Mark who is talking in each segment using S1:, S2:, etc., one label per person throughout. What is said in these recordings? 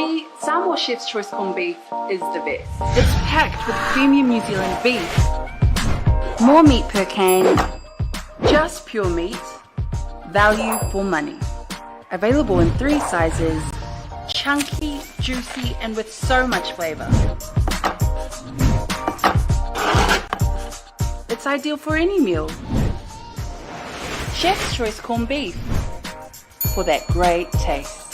S1: me, Samoa Chef's Choice Corned Beef is the best. It's packed with premium New Zealand beef. More meat per can, just pure meat, value for money. Available in three sizes, chunky, juicy, and with so much flavour. It's ideal for any meal. Chef's Choice Corned Beef for that great taste.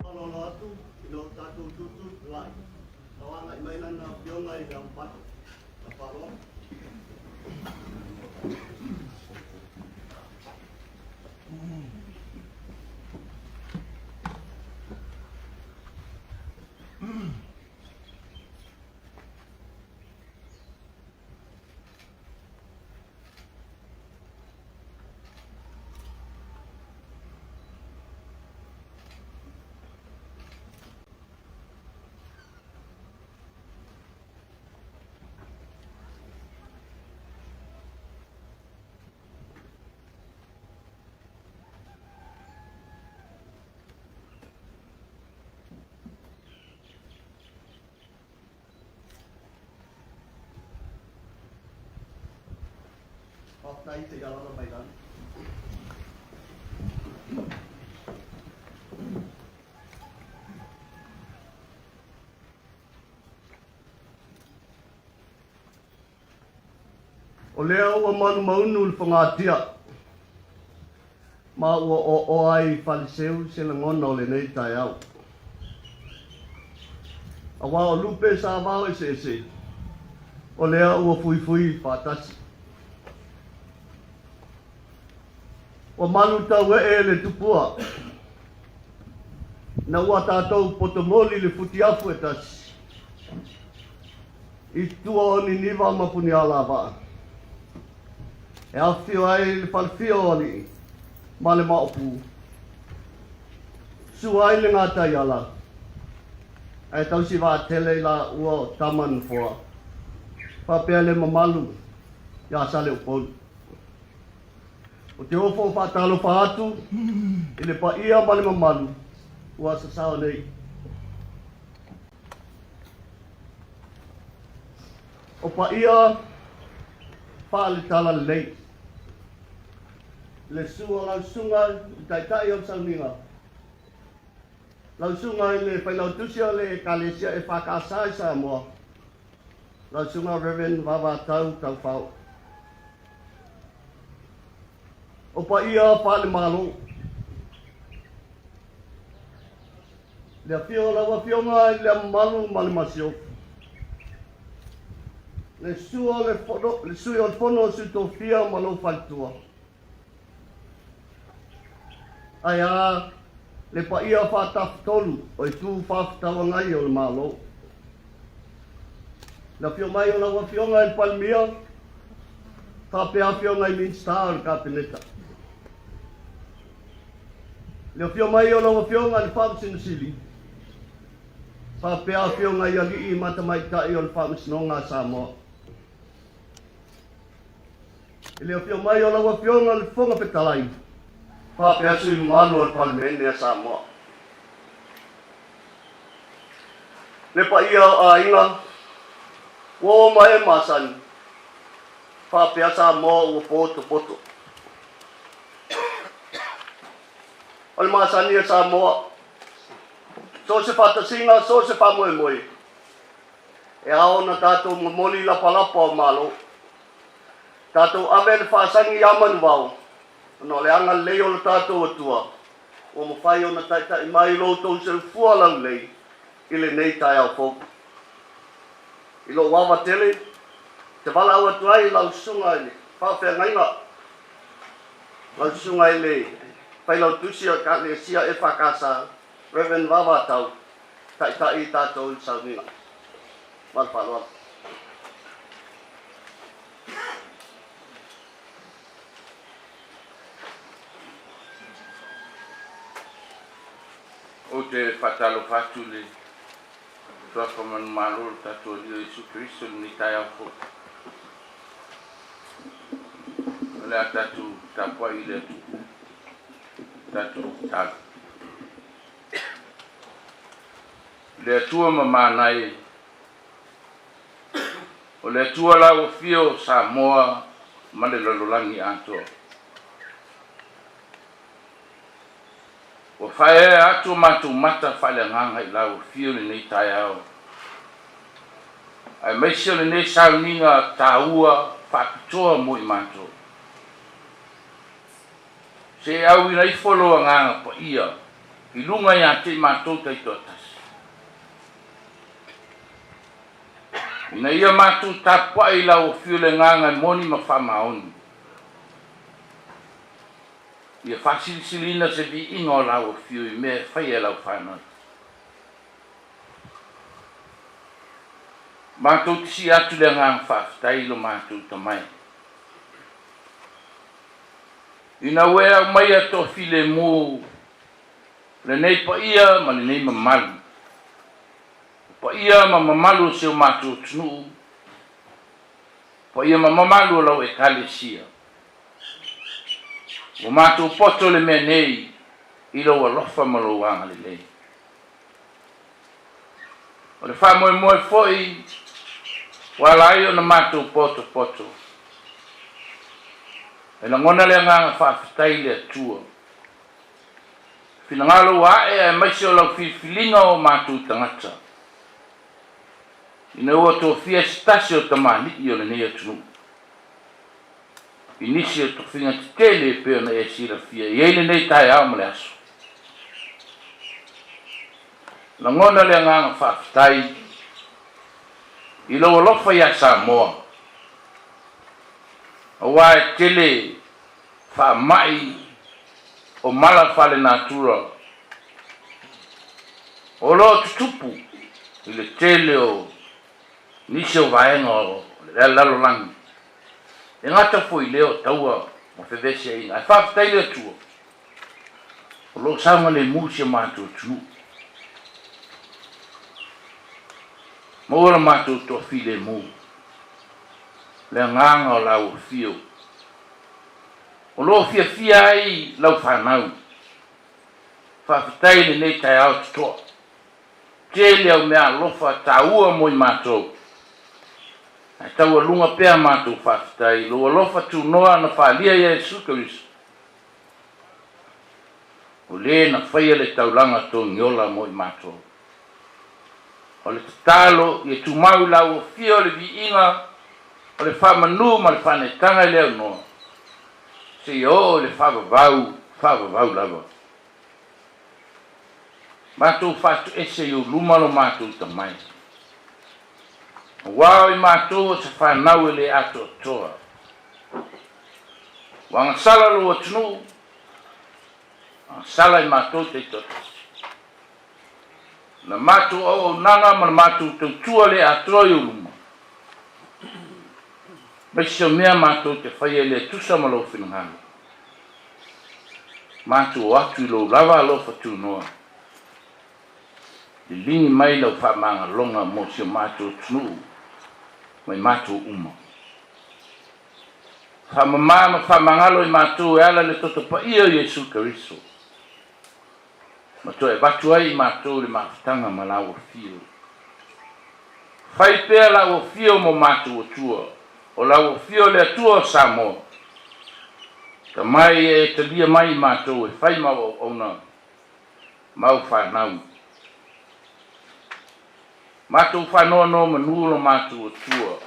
S2: Faaaloalo atu i lo tatou tutu lai. Tauagai mai lana Afioga i le Aupata. Ma faaaloalo. Faafetai se i alaala mai lalo. O lea ua manumaunu le fogatia ma ua oaoa ai i Faleseu se lagona o lenei taeao. Aua o lupe sa vao eseese, o lea ua fuifui faatasi. Ua malu tauee le tupua, ina ua tatou potomoli le futiafu e tasi, i tua o Niniva ma Punialavaa, e afifio ai le falefia o alii ma le maopu, sua ai le gataiala, ae tausi vaatele i laua o tama nofoa, faapea le mamalu iā Saleupolu. Ou te ofo faatalofa atu i le paia ma le mamalu ua sasao nei. O paia faale-talalelei, le susu o lau susuga i le Taitai o le Sauniga, lau susuga i le Failautusi o le Ekalesia EFKS i Samoa, lau susuga Rev. Vavatau Taufao. O paia faale-Malo, le afio o lau Afioga i le Mamalu ma le Masiofo, le susu o le fono, le Sui o le Fono o Sui Tofia ma lou faletua, ae a le paia faatafatolu o itu faafetauagai o le Malo. Le afio mai o lau Afioga i le Palemia, faapea Afioga i Minisita o le Kapeneta. Le afio mai o lau Afioga i le Faamasino Sili, faapea Afioga i Alii ma Tamaitai o le Faamasinoga a Samoa. I le afio mai o lau Afioga i le Fofoga Fetalai, faapea sui mamalu o le Palemene a Samoa. Le paia o aiga, ua oma e masani, faapea Samoa ua potopoto. O le masani a Samoa, so o se faatasiga, so o se faamoemoe, e ao ona tatou momoli lapalapa o Malo. Tatou ave le faasagi ia Manuvao, ona o le agalelei o lo tatou Atua, ua mafai ona taitai mai lo outou soifua laulelei i lenei taeao fou. I lou ava tele, ou te valaau atu ai i lau susuga i le faafeagaiga, lau susuga i le Failautusi o Ekalesia EFKS, Rev. Vavatau, taitai i tatou i le sauniga. Ma le faaaloalo.
S3: Ou te faatalofa atu i le Suafa Manumalo o le tatou Alii o Iesu Keriso i lenei taeao fou. O le a tatou tapuai i le Atua, tatou tatalo. Le Atua mamana e, o le Atua lau afio o Samoa ma le lalolagi atoa. Ua faaeaea atu o matou mata faaleagaga i lau afio i lenei taeao, aemaise o lenei sauniga taua faapitoa mo i matou. Se i auina ifo lou Agaga Paia i luga ia te i matou taitoatasi, ina ia matou tapuai i lau afio i le agaga e moni ma faamaoni, ia faasilisiliina se viiga o lau afio i mea e faia e lau fanau. Matou te sii atu le agaga faafetai i lo matou Tamae. Ina ua e aumaia toafilemu lenei paia ma lenei mamalu, o paia ma mamalu o si o matou atunuu, paia ma mamalu o lau Ekalesia, ua matou poto le mea nei i lou alofa ma lou agalelei. O le faamoemoe foi ua ala ai ona matou potopoto, e lagona le agaga faafetai i le Atua. Finagalo ua ae aemaise o lau filifiliga o matou tagata, ina ua tofia se tasi o tamalii o lenei atunuu i nisi o tofiga tetele e pei ona e silafia i ai lenei taeao ma le aso. Lagona le agaga faafetai i lou alofa iā Samoa, aua e tele faamai o mala faalenatura o lo o tutupu i le tele o nisi o vaega o le lalolagi. E gata foi i lea o taua ma fevesiaiga, ae faafetai i le Atua O lo o saogalemu si o matou atunuu. Maua lo matou toafilemu, le agaga o lau afio. O lo o fiafia ai lau fanau. Faafetai i lenei taeao totoa. Tele au meaalofa taua mo i matou. Ae taualuga pea matou faafetai i lou alofa tunoa na faaalia ia Iesu Keriso. O le na faia le taulaga togiola mo i matou. O le tatalo ia tumau i lau afio le viiga o le faamanu ma le faanetaga i le aunoa, seia oo i le faavavau faavavau lava. Matou faatoese i ou luma lo matou tamai. Aua o i matou o se fanau e le atoatoa. Ua agasala lou atunuu, agasala i matou taitoatasi. Na matou auaunaga ma le matou tautua le atoa i ou luma, aemaise o mea matou te faia e le tusa ma lou finagalo. Matou o atu i lou lava alofa tunoa, liligi mai lau faamagaloga mo si o matou atunuu ma i matou uma. Faamama ma faamagalo i matou e ala i le toto paia o Iesu Keriso, ma toe avatu ai i matou le mafutaga ma lau Afio. Fai pea lau afio mo matou Atua, o lau afio le Atua o Samoa. Tamai ia e talia mai i matou e fai ma au auauna ma au fanau. Matou faanoanomanu lo matou Atua.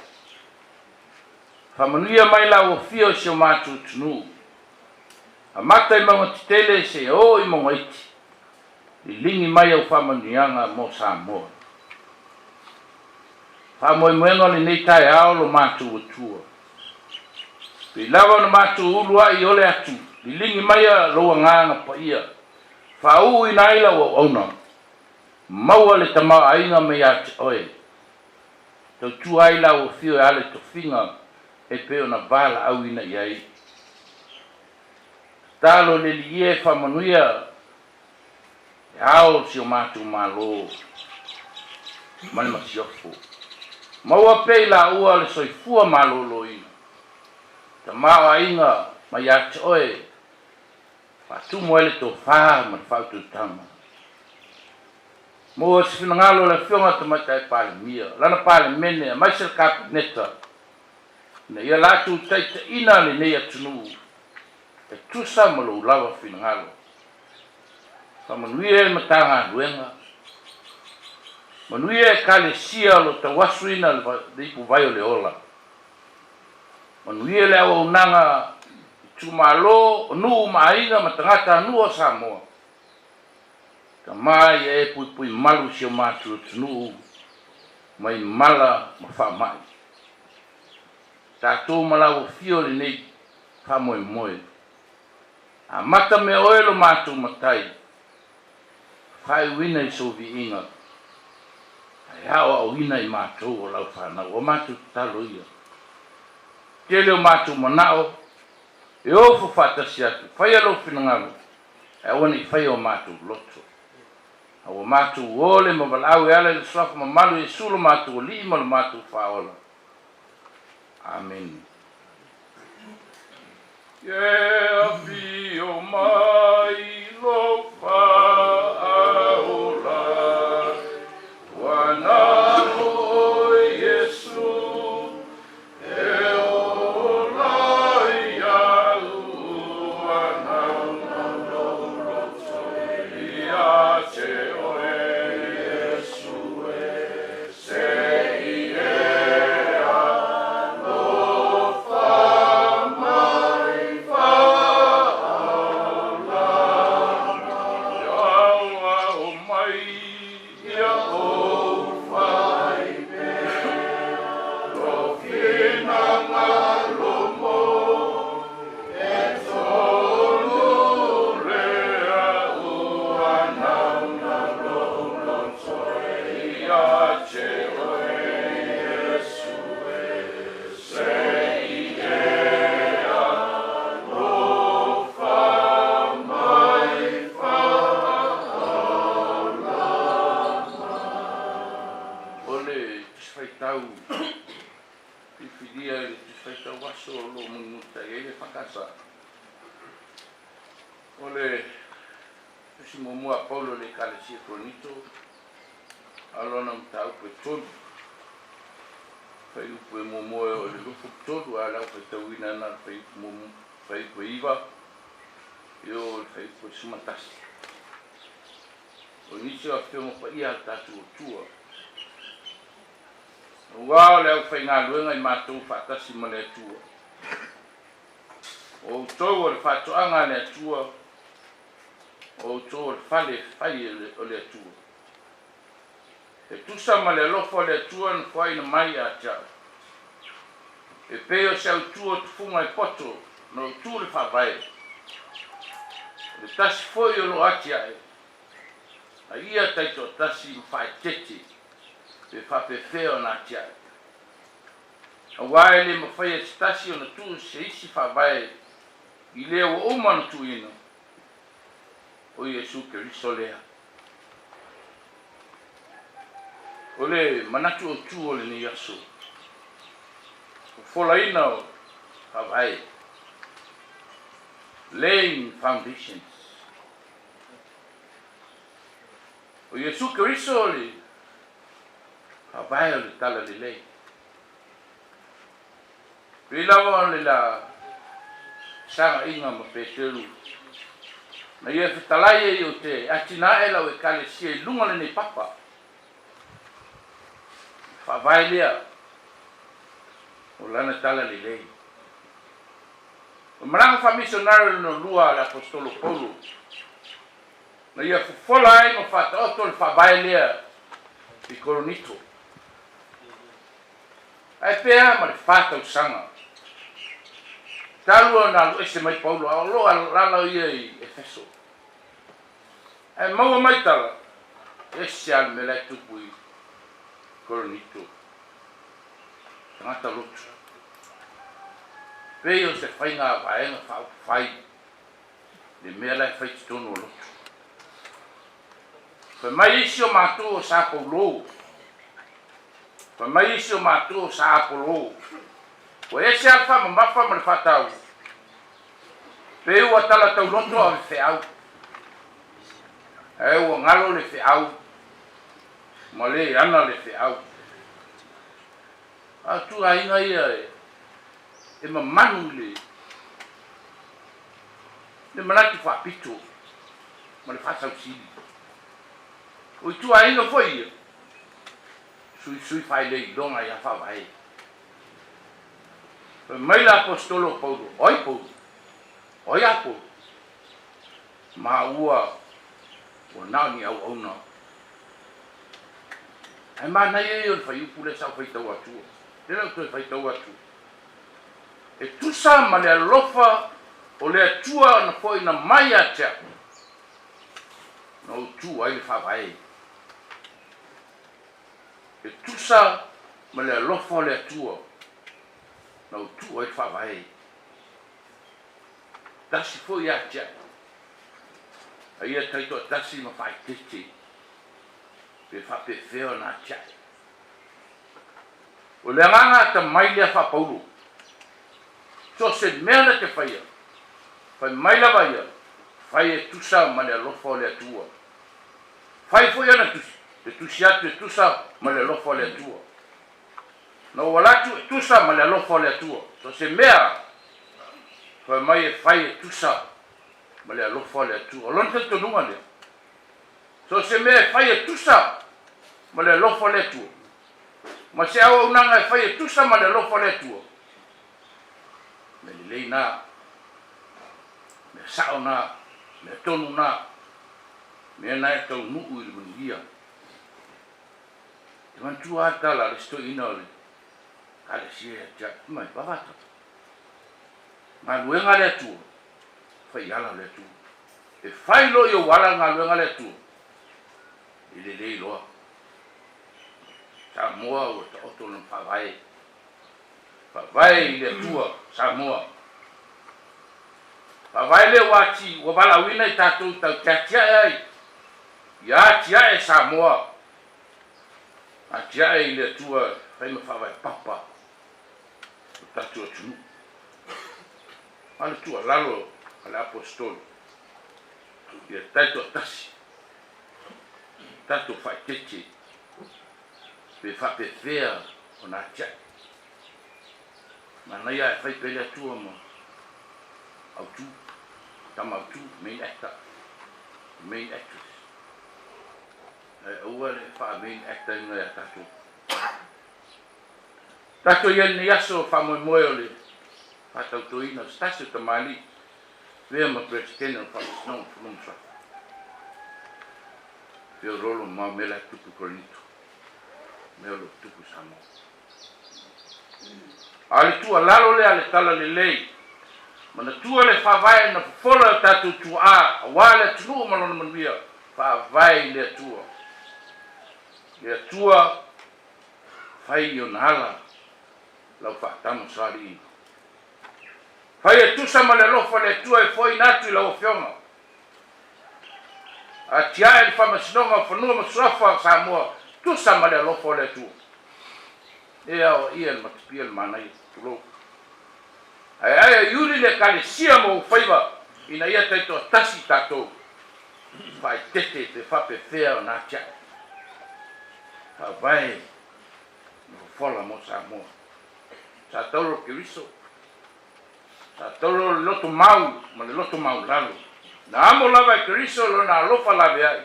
S3: Faamanuia mai lau afio i si o matou atunuu. Amata i mauga tetele seia oo i mauga iti. Liligi mai au faamanuiaga mo Samoa. Faamoemoega o lenei taeao lo matou Atua. Pei lava ona matou ulu ai ole atu, liligi maia lou Agaga Paia, faauuina ai lau auauna. Maua le tamaoaiga mai ia te oe. Tautua ai lau afio e ala i tofiga e pei ona valaauina i ai. Tatalo le Alii e faamanuia le ao o si o matou Malo ma le Masiofo. Maua pea i laua le soifua maloloina, tamaoaiga mai ia te oe, faatumu ai le tofa ma le faautautaga. Maua se finagalo o le Afioga i le Tamaitai Palemia, lana Palemene aemaise le Kapeneta, ina ia latou taitaiina lenei atunuu e tusa ma lou lava finagalo. Faamanuia i Matagaluega, manuia Ekalesia o lo o tauasuina le ipuvai o le ola. Manuia le auaunaga itumalo, o nuu ma aiga ma tagatanuu o Samoa. Tama ia e puipui malu si o matou atunuu mai mala ma faamai. Tatou ma lau afio lenei faamoemoe. Amata me oe lo matou matai, faaiuina i sou viiga, ae aoaoina i matou o lau fanau. O matou tatalo ia. Tele o matou manao e ofo faatasi atu, faia lou finagalo, ae aua ne i faia o matou loto. A ua matou ole ma valaau e ala i le Suafa mamalu Iesu lo matou Alii ma lo matou Faaola. Amene. Ke afio mai lou faaola, Ua nalo ʻoe Iesu e ola iaʻu, Ua nalo lou loto ia te ʻoe Iesu e. Se i e alofa mai faaola. Aoao mai ia ou faipea, Lo finagalo mo e tonu lea ua nauna lou loto ia te oe Iesu e se i e alofa mai faaola mai. O le Tusi Faitau Filifilia i le Tusi Faitau Aso o lo o mulimulitai ai le EFKS. O le Tusi muamua a Paulo i le Ekalesia Korinito, a o lona mataupu e tolu. Fuaiupu e muamua e oo i le 23, a o le au faitauina na o le fuaiupu muamua, fuaiupu e iva e oo i le fuaiupu e 11. O nisi o afioga paia a le tatou Atua. Aua o le aufaigaluega i matou faatasi ma le Atua. O outou o le faatoaga a le Atua, o outou o le fale e fai o le Atua. E tusa ma le alofa o le Atua na foaina mai ia te au. E pei o se autu o tufuga e poto na ou tu le faavae, o le tasi foi o lo atiae, a ia taitoatasi ma faaeteete pe faapefea ona atiae. Aua e le mafai e se tasi ona tuu se isi faavae i lea ua uma ona tuuina, o Iesu Keriso lea. O le manatu autu o lenei aso, fofolaina o faavae, laying foundations. O Iesu Keriso le. Faavae o le Talalelei. Pei lava o le la fesaga-iga ma Peteru, na ia fetalai ai ou te atinae lau Ekalesia i luga o lenei papa. Faavae lea o lana Talalelei. O le malaga faamisionare lona lua a le Aposetolo Paulo, na ia fofola ai ma faataoto le faavae lea i Koronito. Ae pea ma le fa tausaga talu ona alu ese mai Paulo, a o lo o alaala ia i Efeso. Ae maua mai tala, e ese lava le mea la e tupu i Koronito. Tagata lotu. Pei o se faiga vaega faaupufai le mea la e fai i totonu o lotu. Fai mai isi o matou o sa Paulo, fai mai isi o matou o sa Apolo. Ua ese lava le faamamafa ma le faataua. Pei ua tala tauloto a o le feau. Ae ua galo le feau ma le ana le feau. A o tuaiga ia e mamanu i le le manatu faapito ma le faasausili. O ituaiga foi ia, suisui faailoiloga ia faavae. Fai mai le Aposetolo o Paulo, O ai Paulo? O ai Apolo? Maua ua na o ni auauna. Ae manaia ia o le fuaiupu lea sa ou faitau atua. Lea la ou toe faitau atu. E tusa ma le alofa o le Atua na foina mai ia te au, na ou tu ai le faavae. E tusa ma le alofa o le Atua na ou tu ai le faavae. Tasi foi ia te au, a ia taitoatasi ma faaeteete, pe faapefea ona atiae. O le agaga atamai lea faa-Paulo. So o se mea na te faia, fai mai lava ia, fai e tusa ma le alofa o le Atua. Fai foi ana tusi, te tusi atu e tusa ma le alofa o le Atua. Na ou ala atu e tusa ma le alofa o le Atua. So o se mea, fai mai e fai e tusa ma le alofa o le Atua. O lona talitonuga lea. So o se mea e fai e tusa ma le alofa o le Atua, ma se auaunaga e fai e tusa ma le alofa o le Atua, mea lelei na, mea sao na, mea tonu na, mea na e taunuu i le manuia. E manatua lava le tala a le isi toeaina o le Ekalesia ia te au, fai mai, Vavata, galuega a le Atua, fai i ala o le Atua. E fai loa i ou ala le galuega a le Atua, e lelei loa. Samoa ua taoto lona faavae. Faavae i le Atua, Samoa. Faavae lea ua ati, ua valaauina i tatou tau te atiae ai, ia atiae Samoa, atiae i le Atua e fai ma faavae papa o tatou atunuu. A o le tuualalo a le Aposetolo, ia taitoatasi, tatou faaeteete pe faapefea ona atiae. Manaia ae fai pea le Atua ma autu, tama autu, main actor, main actress. Ae aua le faa-main actor ina ia tatou. Tatou i ai lenei aso faamoemoe o le faatautoina o se tasi o tamalii avea ma Peresetene o le Faamasinoga o Fanua ma Suafa. Feoloolo mamao mea la e tupu i Korinito, mea o lo o tupu i Samoa. A o le tuualalo lea a le Talalelei, manatua le faavae na fofola e o tatou tuaa aua le atunuu ma lona manuia, faavae i le Atua. Le Atua fai i ona ala lau faatama soaliiga. Fai e tusa ma le alofa o le Atua e foaina atu i lau Afioga. Atiae le Faamasinoga o Fanua ma Suafa o Samoa, tusa ma le alofa o le Atua. E aoaia le matapia le manaia, tulou. Ae ae aiuli le Ekalesia ma ou faiva ina ia taitoatasi tatou, faaeteete pe faapefea ona atiae. Faavae. fola mo Samoa. Sa taula o Keriso, sa taula o le loto mau ma le loto maulalo. Na amo lava e Keriso lona alofa laveai,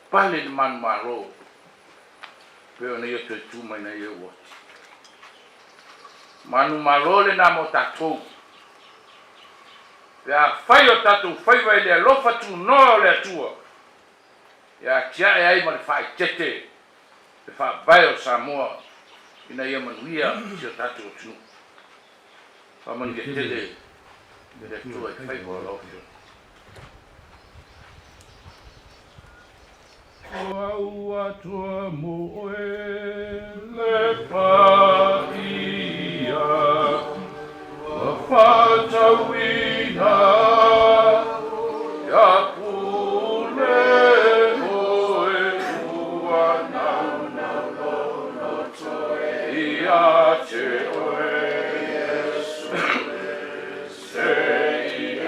S3: pale le manumalo pei ona ia toe tu mai nei e ua oti. Manumalo lena mo tatou. Pe afai o tatou faiva i le alofa tunoa o le Atua, e atiae ai ma le faaitete le faavae o Samoa ina ia manuia si o tatou atunuu. Faamanuia tele le Atua i faiva o lau Afioga. O au atoa mo oe le paia ua faatauina ia pule oe ua naunau loloto ia te oe Iesu Se i e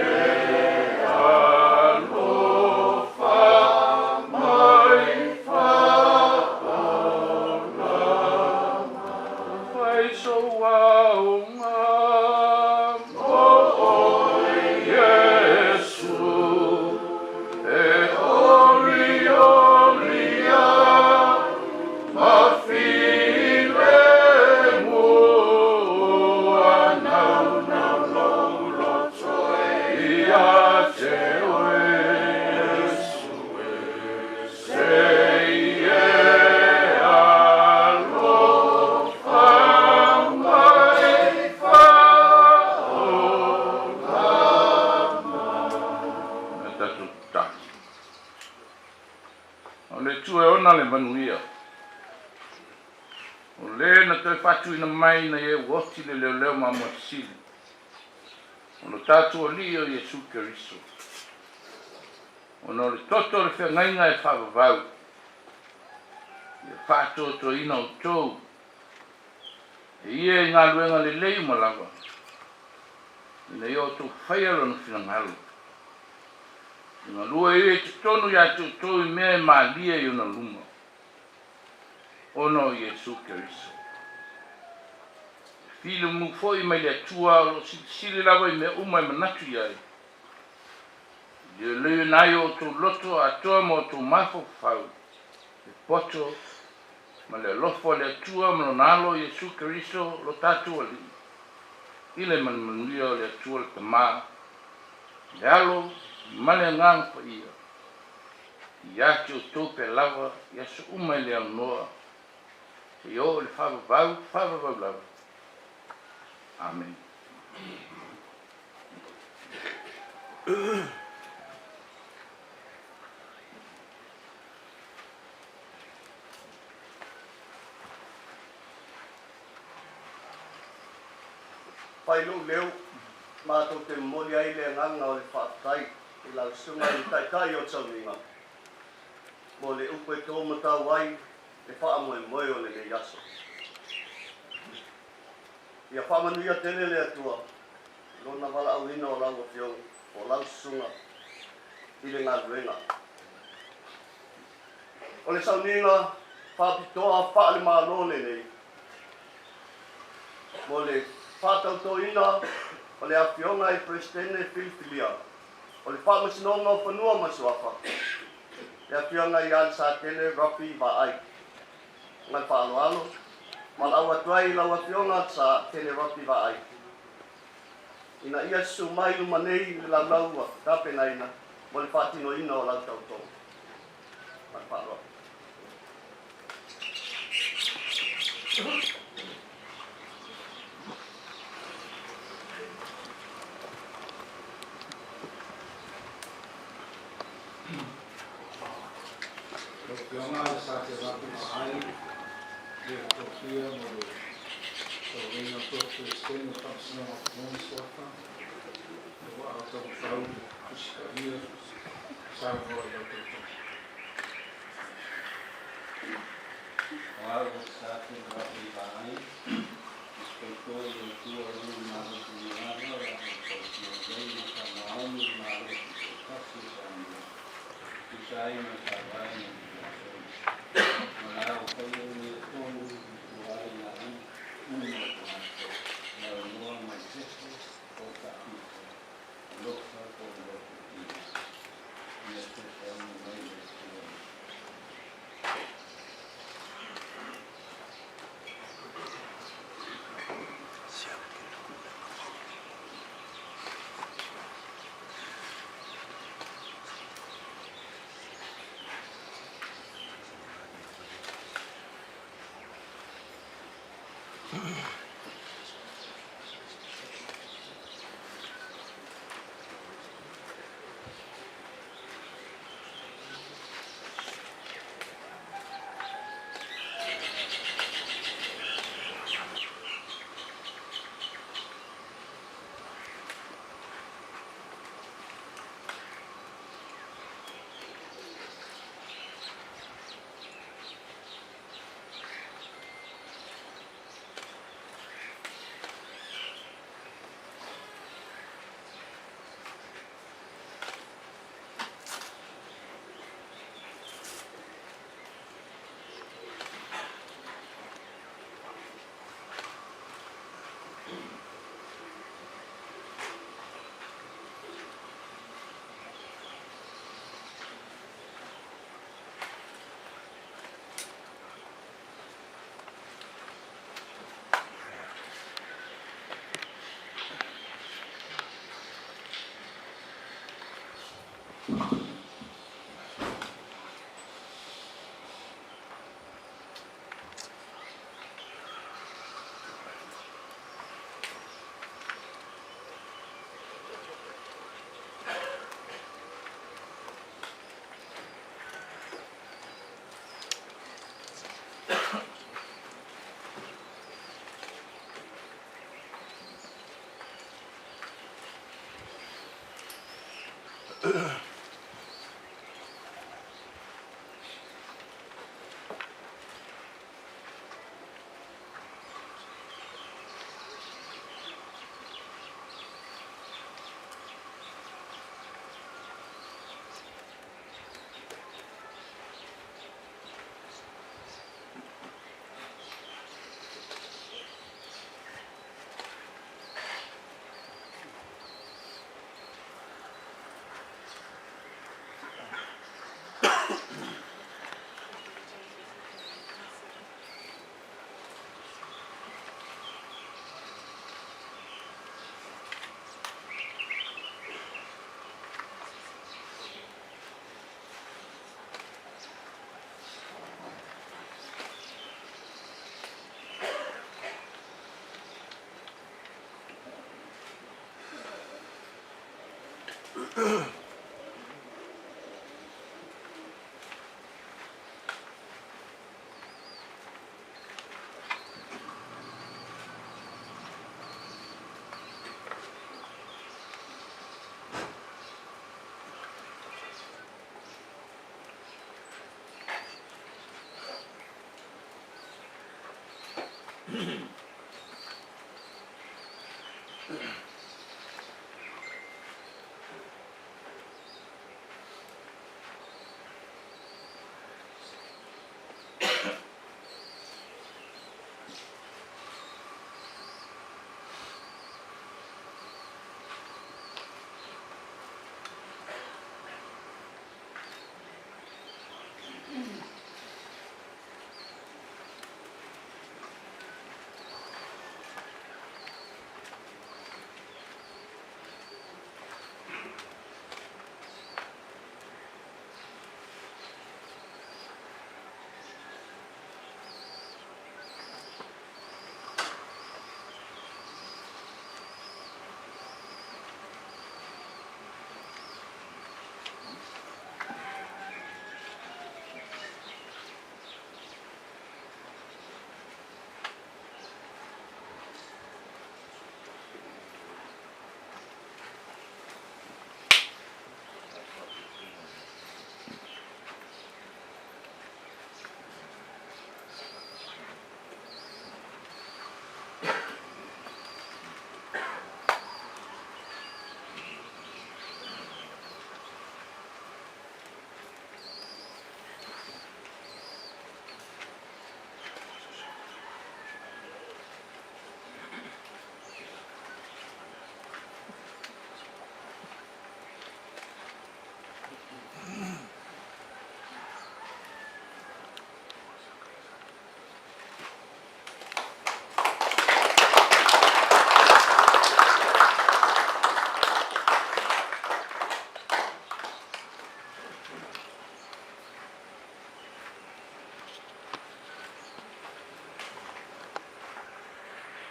S3: alofa mai faaola Fai sou aoga mo oe Iesu E olioli a ma filemu Ua naunau lou loto ia te oe Iesu e Se i e alofa mai faaola mai. Na tatou tatalo. O le Atua e ona le manuia. O le na toe faatuina mai ina ia ua oti le leoleo mamoe sili, o lo tatou Alii o Iesu Keriso, ona o le toto o le feagaiga e faavavau, ia faatoatoaina outou e ia i galuega lelei uma lava, ina ia outou faia Lona finagalo. E galue ia i totonu ia te outou i mea e malie i ona luma, ona o Iesu Keriso. E filemu foi mai le Atua o lo o silisili lava i mea uma e manatu i ai, i leoleo ai o outou loto atoa ma outou mafaufau, le poto ma le alofa o le Atua ma Lona Alo Iesu Keriso lo tatou Alii, i le manumanuia o le Atua le Tama, le Alo ma le Agaga Paia, ia te outou pea lava i aso uma e le aunoa, seia oo i le faavavau faavavau lava. Amene.
S2: Pai lou leo, matou te momoli ai le agaga o le faafetai i lau susuga i le Taitai o Tauiga mo le upu e tō matau ai le faamoemoe o lenei aso. Ia faamanuia tele le Atua i Lona valaauina o lau Afioga po o lau susuga i le galuega. O le sauniga faapitoa faale-Malo lenei mo le faatautoina o le Afioga i Peresetene filifilia o le Faamasinoga o Fanua ma Suafa, le Afioga ia Alesatele Ruffy Vaai. Ma le faaaloalo, valaau atu ai i lau Afioga Alesatele Ruffy Vaai, ina ia susu mai i luma nei i le laulau ua tapenaina mo le faatinoina o lau tautoga. Ma le faaaloalo.
S4: Lau Afioga le sa te avatu vaai le tofia mo le tauavega o Tofi Peresetene o le Faamasinoga o Fanua ma Suafa, ua ao taumafau le Tusi Paia e saunoa i lau tautoga.
S5: O au o le sa te avatu vaai, i se tautoa i le Atua o lona Malo Finagalo o le a fautautia lelei ma faamaoni le Malo Tutoatasi o Samoa. Tusa ai ma le Faavae ma le Tulafono. Ma la ua faia lenei tonu i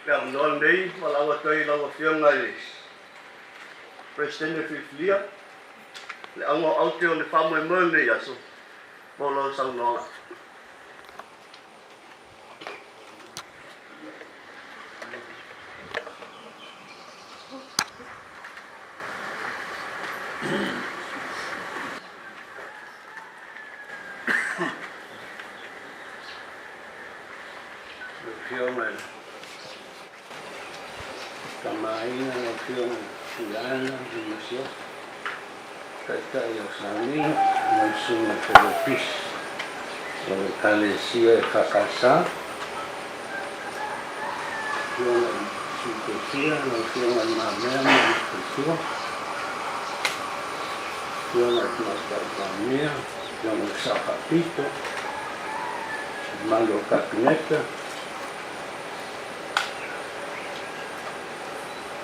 S2: Le avanoa lenei valaau atu ai i lau Afioga i le Peresetene filifilia, le auga o aute o le faamoemoe o lenei aso mo lau saunoaga.
S5: Lau Afioga i le Tama a Aiga, lau Afioga i le Tuiaana ma le Masiofo, Taitai o Salega ma le Susuga i le Faleopisi o le Ekalesia EFKS, Afioga i le Sui Tofia, lau Afioga i Le Mamea ma lou faletua, Afioga i le Tamaitai Palemia, Afioga i le Sao Faapito, le mamalu o le Kapeneta,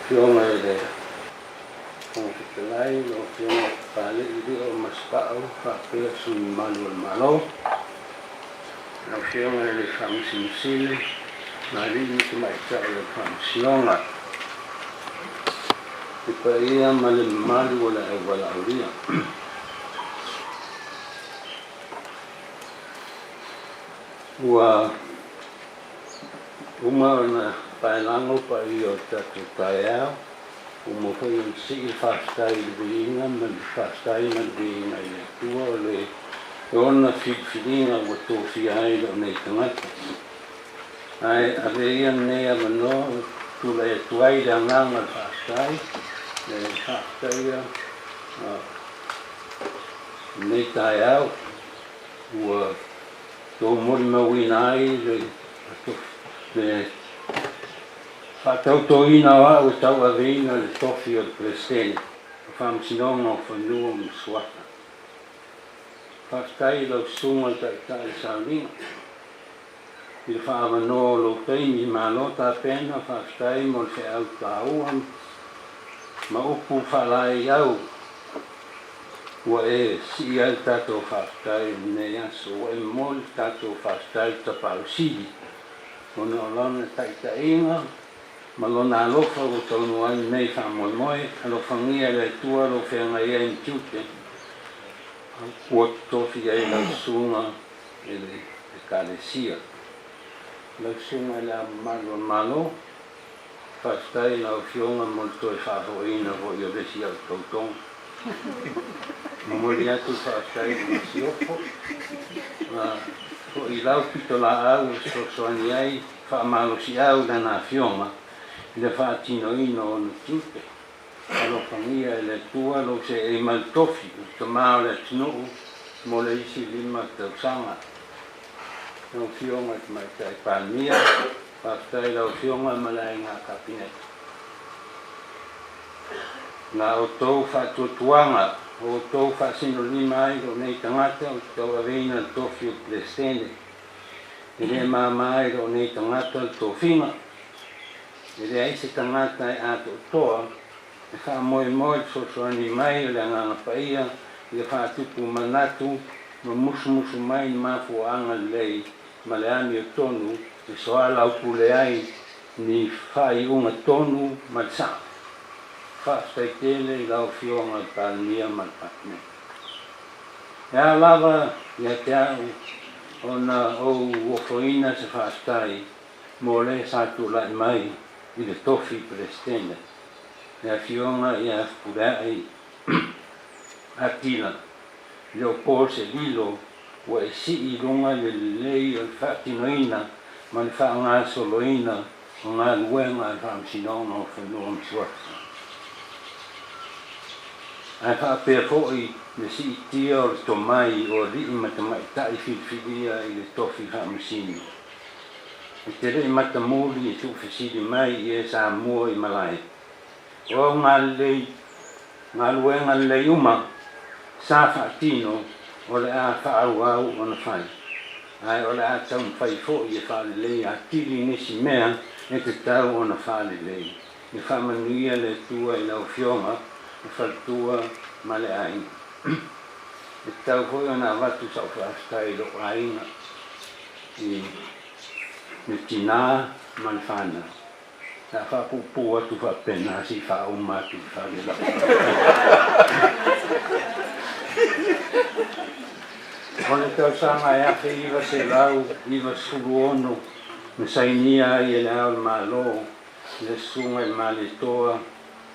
S5: Afioga i le Fofoga Fetalai. Fetalai, lau Afioga Papalii Lio Masepau faapea sui mamalu o le Malo, lau Afioga i le Faamasino Sili ma alii ma tamaitai o le Faamasinoga, le paia ma le mamalu o le auvalaaulia. Ua uma ona paelago paia o le tatou taeao, ua uma foi ona sii le faafetai i le viiga ma le faafetai ma le viiga i le Atua o le ona filifiliga ua tofia ai lou nei tagata. Ae ave ia lenei avanoa ou te tulai atu ai i le agaga o le faafetai, le faafetaia lenei taeao ua tou molimauina ai le faatautoina o au e tauaveina le tofi o le Peresetene o Faamasinoga o Fanua ma Suafa. Faafetai i lau Susuga le Taitai Sauniga i le faaavanoa o lou taimi. Malo tapena, faafetai mo le feau taua ma upu faalaeiau Ua e sii ai le tatou faafetai i lenei aso, ua e momoli le tatou faafetai i le Tapaau Sili ona o Lana taitaiga ma Lona alofa ua taunuu ai lenei faamoemoe. Alofagia e le Atua lou feagai ai ma tiute ua totofi ai lau susuga i le Ekalesia. Lau Susuga i Le Ao Mamalu o le Malo, Faafetai i lau Afioga mo le toe faafoiina foi o le isi au tautoga. Momoli atu le faafetai i le Masiofo ma foi i lau pitolaau e fesoasoani ai faamalosiau i lana Afioga i le faatinoina o ona tiute. Alofagia e le Atua lou seei mai le tofi o le Tama o le atunuu mo le isi 5 tausaga. Lau Afioga i le Tamaitai Palemia, faafetai i lau Afioga ma le Aiga Kapeneta. Na outou faatuatuaga, ua outou faasinolima ai lou nei tagata ou te tauaveina le tofi o le Peresetene. E le mama ai lou nei tagata le tofiga. E leai se tagata e atoatoa e faamoemoe le fesoasoani mai o le Agaga Paia i le faatupu manatu ma musumusu mai ni mafuaaga lelei ma le amiotonu e soalaupule ai ni faaiuga tonu ma le sao. Faafetai tele i lau Afioga i le Palemia ma le Kapeneta. E ao lava ia te au ona ou ofoina se faafetai mo le sa tulai mai i le tofi Peresetene, le Afioga ia Fepuleai Atila, le o po se lilo ua e sii i luga le lelei o le faatinoina ma le faagasoloina o galuega a le Faamasinoga o Fanua ma Suafa. Ae faapea foi le siitia o le tomai o alii ma tamaitai filifilia i le tofi faamasino. E te le i matamuli e tuufesili mai i e sa mua i malae. O au galelei, galuega lelei uma sa faatino o le a faaauau ona fai, ae o le a taumafai foi e faalelei atili nisi mea e tatau ona faalelei. Ia faamanuia le Atua i lau Afioga, le faletua ma le aiga. E tatau foi ona avatu sau faafetai i lou aiga i le tina ma le fanau. Sa faapuupuu atu faapena se i faauma atu i le fale lau. O le tausaga e 1996 na sainia ai e Le Ao o le Malo le Susuga i le Malietoa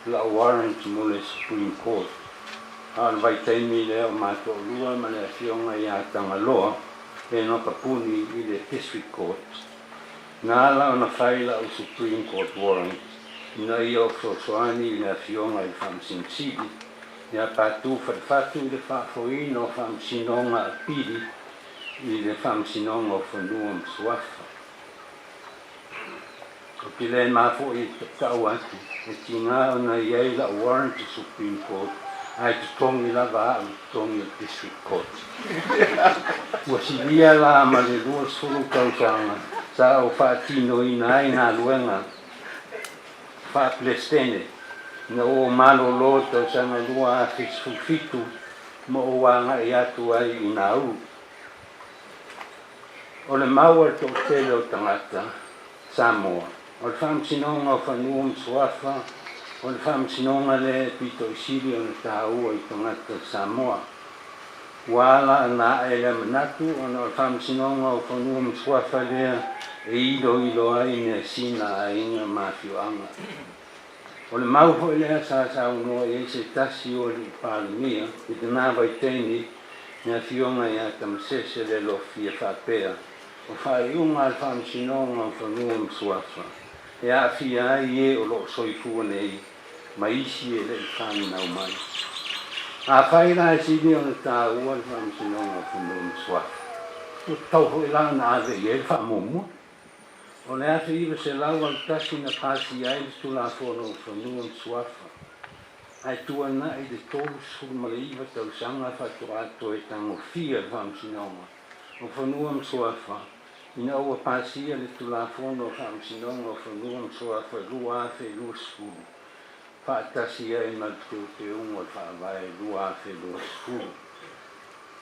S5: lau warrant mo le Supreme Court. A o le vaitaimi lea o ma toalua ma le Afioga ia Tagaloa Enoka Puni i le District Court. Na ala ona fai lau Supreme Court warrant ina ia ou fesoasoani i le Afioga i le Faamasino Sili ia Patu Falefatu i le faafoeina o Faamasinoga Apili i le Faamasinoga o Fanua ma Suafa. Ou te le ma foi e tatau atu, e tiga ona i ai lau warrant i Supreme Court, ae totogi lava au i totogi o le District Court. Ua silia la ma le 20 tausaga sa ou faatinoina ai galuega faa-Peresetene. Ina ua ou malolo i le tausaga 2017 ma ou agai atu ai i Nauru. O le mau a le toatele o tagata Samoa, o le Faamasinoga o Fanua ma Suafa, o le faamasinoga lea e pito i sili ona taua i tagata Samoa. Ua ala ona ae lea manatu ona o le Faamasinoga o Fanua ma Suafa lea e iloilo ai measina a aiga ma afioaga. O le mau foi lea sa saunoa i ai se tasi o alii Palemia i lena vaitaimi, le Afioga ia Tamasese Lelofi e faapea, O faaiuga a le Faamasinoga o Fanua ma Suafa e aafia ai e o lo o soifua nei ma isi e le i fanau mai. Afai la e sili ona taua le Faamasinoga o Fanua ma Suafa, ua tatau foi la ona ave i ai le faamuamua. O le 1981 na pasia ai le Tulafono o Fanua ma Suafa, ae tuanai le 39 tausaga faatoa toe tagofia le Faamasinoga o Fanua ma Suafa ina ua pasia le Tulafono o Faamasinoga o Fanua ma Suafa 2020 faatasi ai ma le Teuteuga o le Faavae 2020.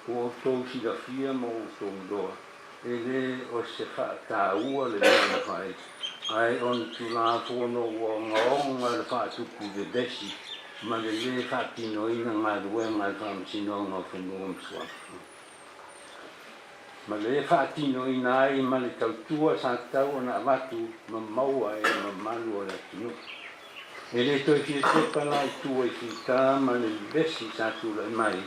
S5: Ua outou silafia ma ua outou iloa E le o se faataua le mea na fai, ae o ni Tulafono ua ogaoga le faatupu vevesi ma le lē faatinoina galuega a le Faamasinoga o Fanua ma Suafa, ma lē faatinoina ai ma le tautua sa tatau ona avatu ma maua e le mamalu o le atunuu. E le toe fia tepa la i tua i fita ma le vevesi sa tulai mai,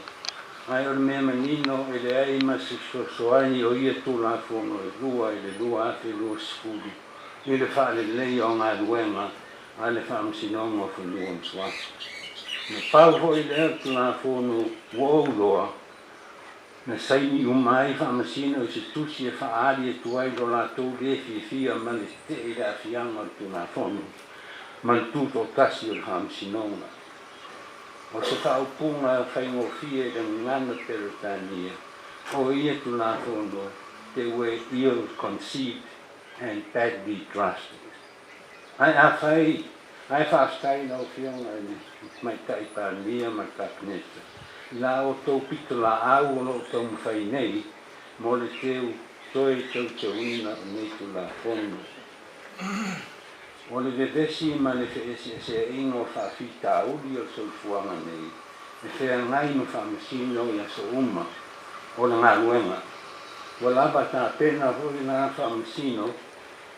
S5: ae o le mea manino e leai ma se fesoasoani o ia Tulafono e lua i le 2020 i le faaleleia o galuega a le Faamasinoga o Fanua ma Suafa. Na pau foi lea o le Tulafono ua ou iloa, na saini uma ai Faamasino i se tusi e faaali atu ai lo latou le fiafia ma le tetee i le aafiaga o le Tulafono ma le tutoatasi o le Faamasinoga. O se faaupuga faigofie i le gagana Peretania, o ia Tulafono, they were ill-conceived and badly drafted. Ae afai, ae faafetai i lau Afioga i le Tamaitai Palemia ma le Kapeneta i la outou pitolaau o lo o taumafai nei mo le teu toe teuteuina o nei Tulafono. O le vevesi ma le feeseeseaiga o faafitauli o le soifuaga nei e feagai ma faamasino i aso uma o le galuega. Ua lava tapena foi la faamasino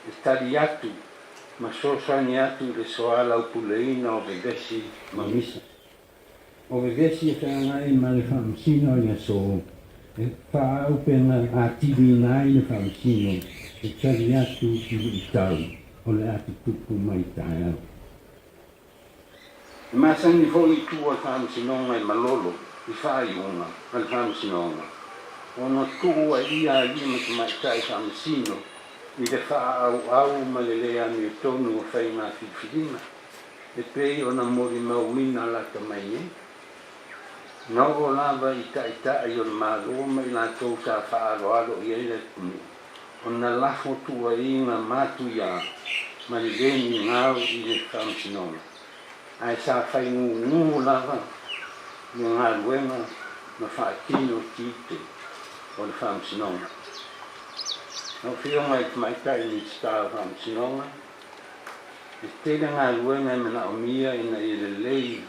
S5: e tali atu ma fesoasoani atu i le soalaupuleina o vevesi ma misa. O vevesi e feagai ma le faamasino i aso e faaauupega atiliina ai le faamasino e tali atu i luitau o le a tutupu mai taeao. E masani foi i tua o le Faamasinoga e malolo i faaiuga a le Faamasinoga ona tuu ai ia alii ma tamaitai faamasino i le faaauau ma le le amiotonu o faiga filifiliga e pei ona molimauina lata mai nei. Na oo lava i taitai o le Malo ma i latou sa faaaloalo i ai le atunuu ona lafo tuuaiga matuia ma le le migao i le Faamasinoga, ae sa faigūgū lava le galuega ma faatino tiute o le Faamasinoga. Lau Afioga i le Tamaitai Minisita o Faamasinoga, e tele galuega e manaomia ina ia lelei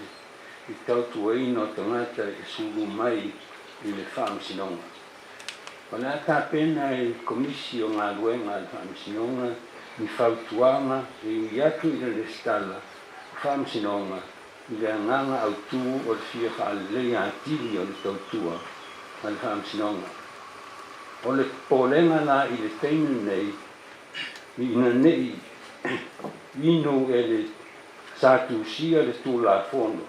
S5: le tautuaina o tagata e sulu mai i le Faamasinoga. O le a tapena e le Komisi o Galuega a le Faamasinoga ni fautuaga e ui atu i le resitala o Faamasinoga i le agaga autu o le fia faaleleia atili o le tautua a le Faamasinoga. O le popolega la i le taimi lenei ina ne i inu e le sa tusia le Tulafono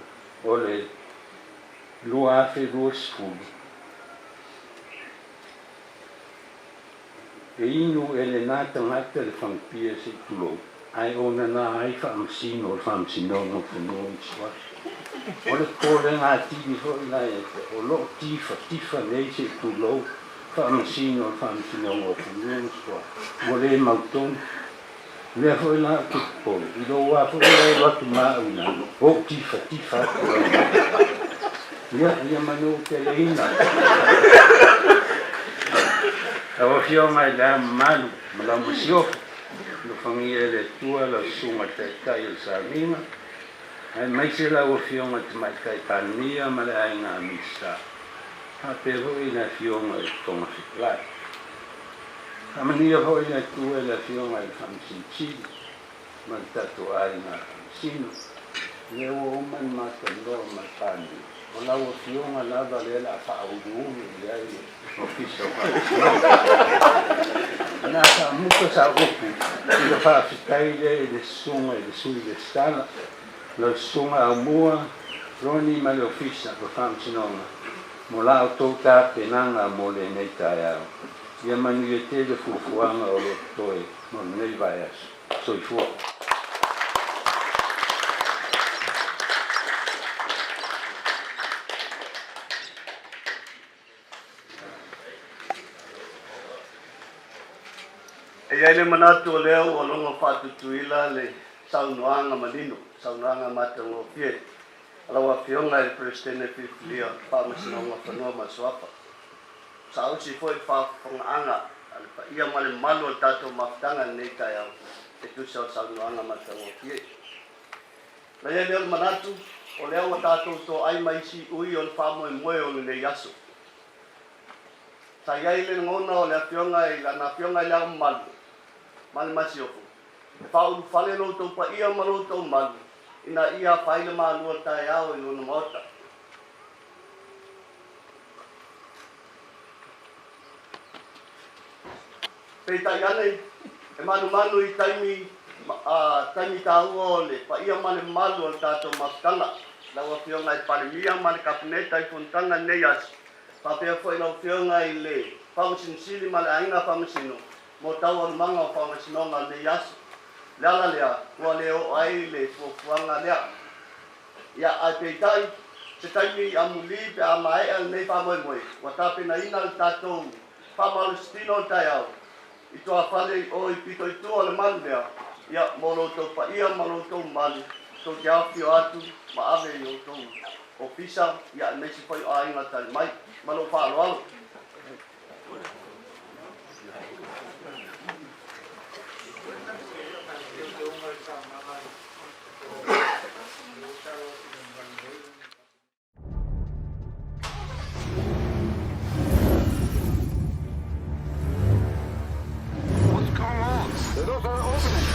S5: o le 2020. E inu e lena tagata le fagupia se i tulou, ae ona na ai faamasino o le Faamasinoga o Fanua ma Suafa. O le popolega atili foi la ia te o lo o tifatifa nei se i tulou faamasino o le Faamasinoga o Fanua ma Suafa, ua le mautonu. Lea foi la ou te popole i lou a foi lea alu atu ma au i lalo, ou tifatifa atu au i lalo. Ia, ia manu ou teleina. Lau Afioga i Le Ao Mamalu ma lau Masiofo, alofagia e le Atua lau Susuga i le Taitai o le Sauniga, aemaise lau Afioga i le Tamaitai Palemia ma le Aiga Minisita, faapea foi le Afioga i le Fofoga Fetalai. Faamanuia foi le Atua i le Afioga i le Faamasino Sili ma le tatou aiga Faamasino. O lea ua uma ona matalanoa ma le Palemia, o lau Afioga lava lea o le a faauluulu i ai le Ofisa o Faamasinoga. O le a faamuta sau upu i le faafetai lea i le Susuga i le Sui Resitala, lau Susuga Aumua Ronnie ma le Ofisa o Faamasinoga mo la outou tapenaga mo lenei taeao. Ia manuia tele fuafuaga o lo o totoe mo lenei vaiaso. Soifua.
S2: E i ai le manatu o lea ua logo faatutuila le saunoaga manino, saunoaga matagofie a lau Afioga i le Peresetene Filifilia o le Faamasinoga o Fanua ma Suafa. Saausi foi le faafofogaaga a le paia ma le mamalu o le tatou mafutaga i lenei taeao e tusa o le saunoaga matagofie. Na i ai lea o le manatu, o lea ua tatou toai ma isi ui o le faamoemoe o lenei aso. Sa i ai le lagona o le Afioga i Lana Afioga i Le Ao Mamalu ma le Masiofo e faaulufale lo outou paia ma lo outou malu ina ia afaina malua taeao i lona Maota. Peitai ane, e manumanu i taimi, taimi taua o le paia ma le mamalu o le tatou mafutaga, lau Afioga i le Palemia ma le Kapeneta i fonotaga i lenei aso, faapea foi lau Afioga i le Faamasino Sili ma le Aiga Faamasino mo taualumaga o faamasinoga o lenei aso. O le ala lea ua le oo ai le fuafuaga lea. Ia, ae peitai, se taimi amuli pe a maea lenei faamoemoe, ua tapenaina le tatou faamalositino o le taeao i tuafale i o i pito i tua o le malu lea, ia, mo lo outou paia ma lo outou mamalu, tou te afifio atu ma ave i outou ofisa, ia, aemaise foi o aiga tali mai. Ma lou faaaloalo.
S6: What's going on? The doors are opening.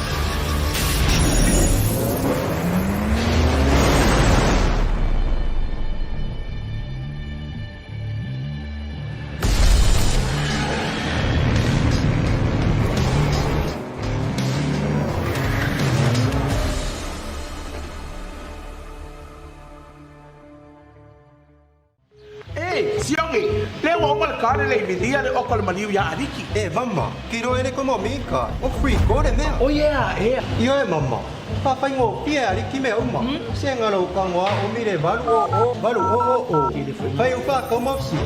S7: E, Siogi, lea ua uma le kale le imilia le oko le maliu iā Aliki.
S8: E mama, ki roa ele komo mika, o free ko le mea.
S7: O yeah, ea.
S8: Ioe mama, whawhaingofie Aliki mea uma, se ngalo ukangoa o mire 8 o 8 o o o, whai uka kau mafsi,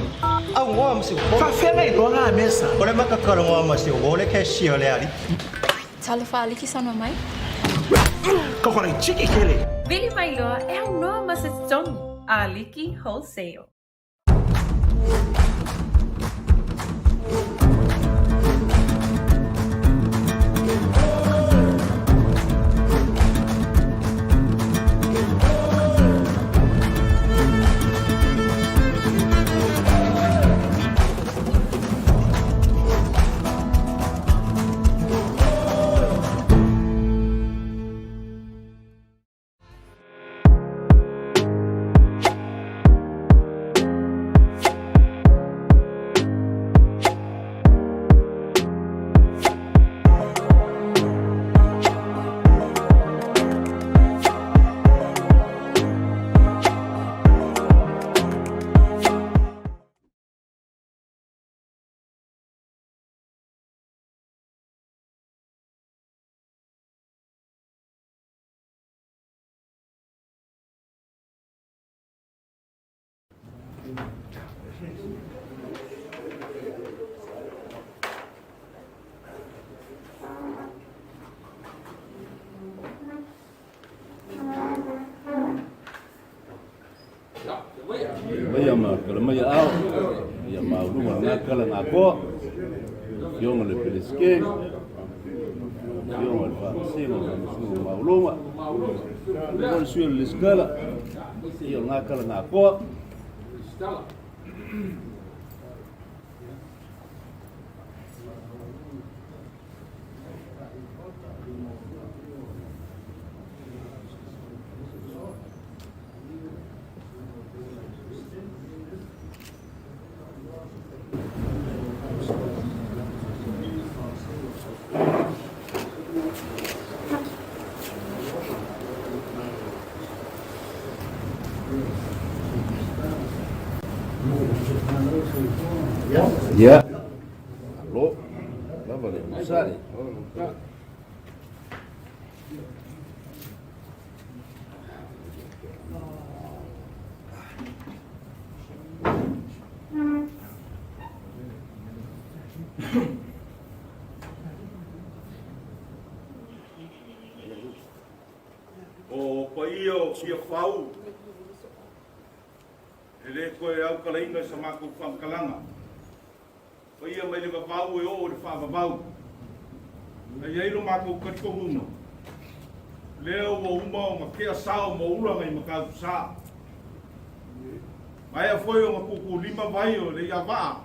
S8: au ngoa msi upolo.
S7: Faafeagai loa la mesa.
S8: O le makakalo ngoa masi o le cashier le Aliki.
S9: Talofa Aliki saunoa mai.
S7: Ka kona i chiki kele.
S10: Vili mai loa e aunoa ma se totogi. Aliki Wholesale.
S5: ma tala mai aao ia maualuga lena tala na atoa. Afioga i le Peresetene, afioga i le Faamasino, Faamasino maualuga, o le sui o le Lesitala, ia o lena tala na atoa. Ia. Malo. Lava le onosai.
S11: O paia o Tiafau, e le toe aukalaina i sa matou faamatalaga. Paia mai le vavau e oo i le faavavau. A i ai lo matou talitonuga, lea ua uma ona tea sao ma ula nai Matautu-sa. Maea foi ona tuutuulima vai o Leiavaa,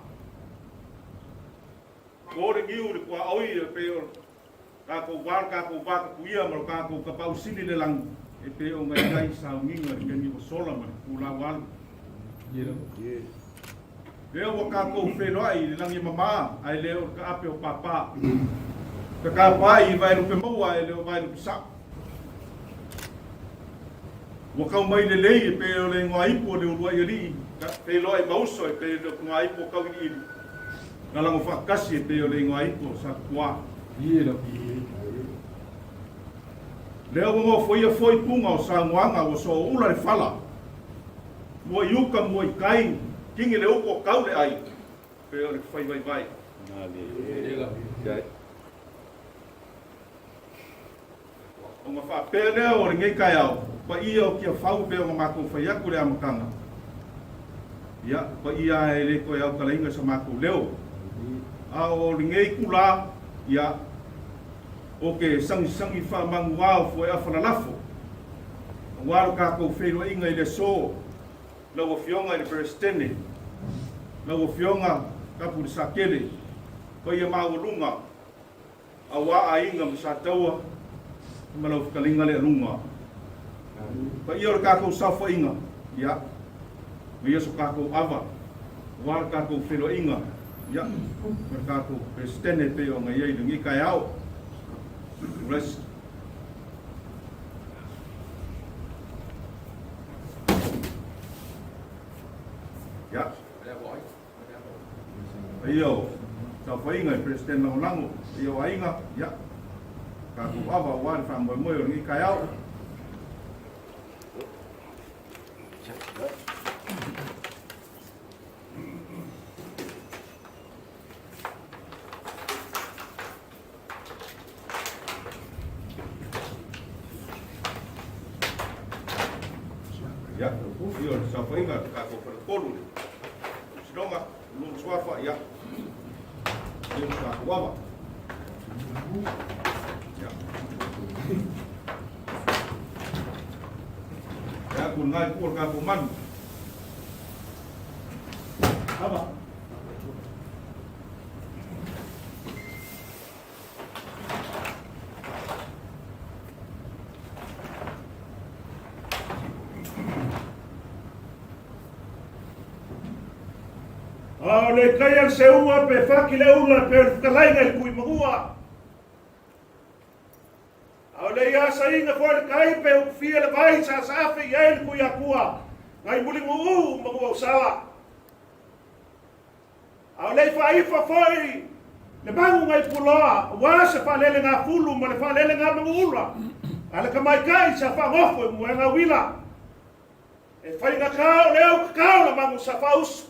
S11: to le niu i le tuaoi e pei o tatou va, lo tatou va tapuia ma lo tatou tapaau sili i le lagi, e pei ona i ai sauniga i le taimi ua sola ma le pulau alu. Lea ua tatou feiloai i le lagi e mama, ae le o le taape o pāpā. Tatapaai i vaelupe maua, ae le o vaelupe sao. Ua kau mai lelei e pei o le igoa ipu o le uluai alii, feiloai ma uso e pei o le igoa ipu o Tauiliili, na lago faatasi e pei o le igoa ipu o Satutuā. Lea ua nofoia foi puga o saunoaga ua sooula le fala, mua i uka mua i tai, kini le uku o kau le ai, pei o le fai vaivai. Ona faapea lea o lenei taeao, paia o Tiafau pei ona matou fai atu i le amataga, ia, paia lava e le toe autalaina sa matou leo. A o lenei itula, ia, ou te sagisagi faamanuā o Fuaeafa lalafo, aua lo tatou feiloaiga i le aso, lau Afioga i le Peresetene, lau Afioga Tapulisakele, paia maualuga, Aua aiga ma Sataua ma lau fetalaiga le aluga. Paia o le tatou saofaiga, ia, ma ia so tatou ava, aua le tatou feiloaiga, ia, ma le tatou Peresetene e pei ona i ai i lenei taeao. Bless. Ia. Paia o saofaiga i Peresetene Lagolago, paia o aiga, ia, tatou ava aua le faamoemoe o lenei taeao. Ia, ia o le saofaiga a le tatou faletolu le Faamasinoga, Lua ma Suafa, ia, ia ma tatou ava. Ia. Ia, ku ngai ku o le tatou manu. Ava.
S7: A o le kai a le seua pe faki le ula pe o le fetalaiga i le Tuimanua. A o le iasaina foi le kai pe ukufia le vai sa saafe i ai le Tuiatua ngai Mulinu'u ma Nuuausala. A o le i faaifa foi le magu ngai Puloa aua se faalelegafulu ma le faalelegamanuula a le tamaitai sa faanofo i moega uila. E faigata o le au kakao la magu sa faausu.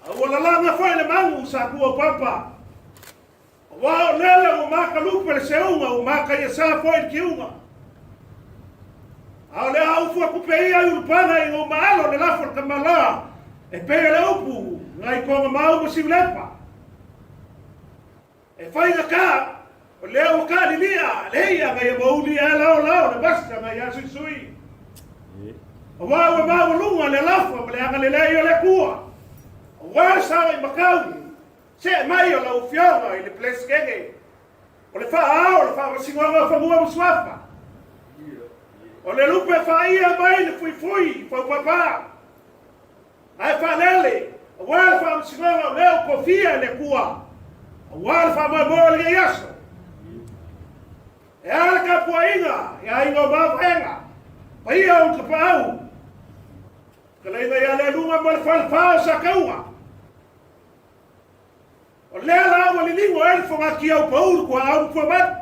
S7: A ua lalaga foi le magu sa tuaupapa. Aua o lele ua makalupe le seuga, ua makaiasa foi le kiuga. A o le a ufu aku pea ia i ulupaga i ou maalo le lafo o le tamaloa e pei o le upu ngai Togamau ma Siulepa. E faigata, o lea ua kalilia le ia ngai a mauli ae laolao le vasa ngai a suisui. Aua ua maualuga le alofa ma le agalelei o le Atua, aua le sao i makau, see mai o lau Afioga i le Peresetene o le Faa-ao o le Faamasinoga o Fanua ma Suafa, o le lupe faaia mai le fuifui i faupapa, ae faalele aua le faamasinoga o lea ua tofia e le Atua aua le faamoemoe o lenei aso. E a le tapuaiga i aiga o Mavaega, paia o Tapaau, fetalaiga ia Lealuga ma le Falefa o Sataua. O lea la ua liligo ai le fogatia o pau le tuaau ma tuamalu.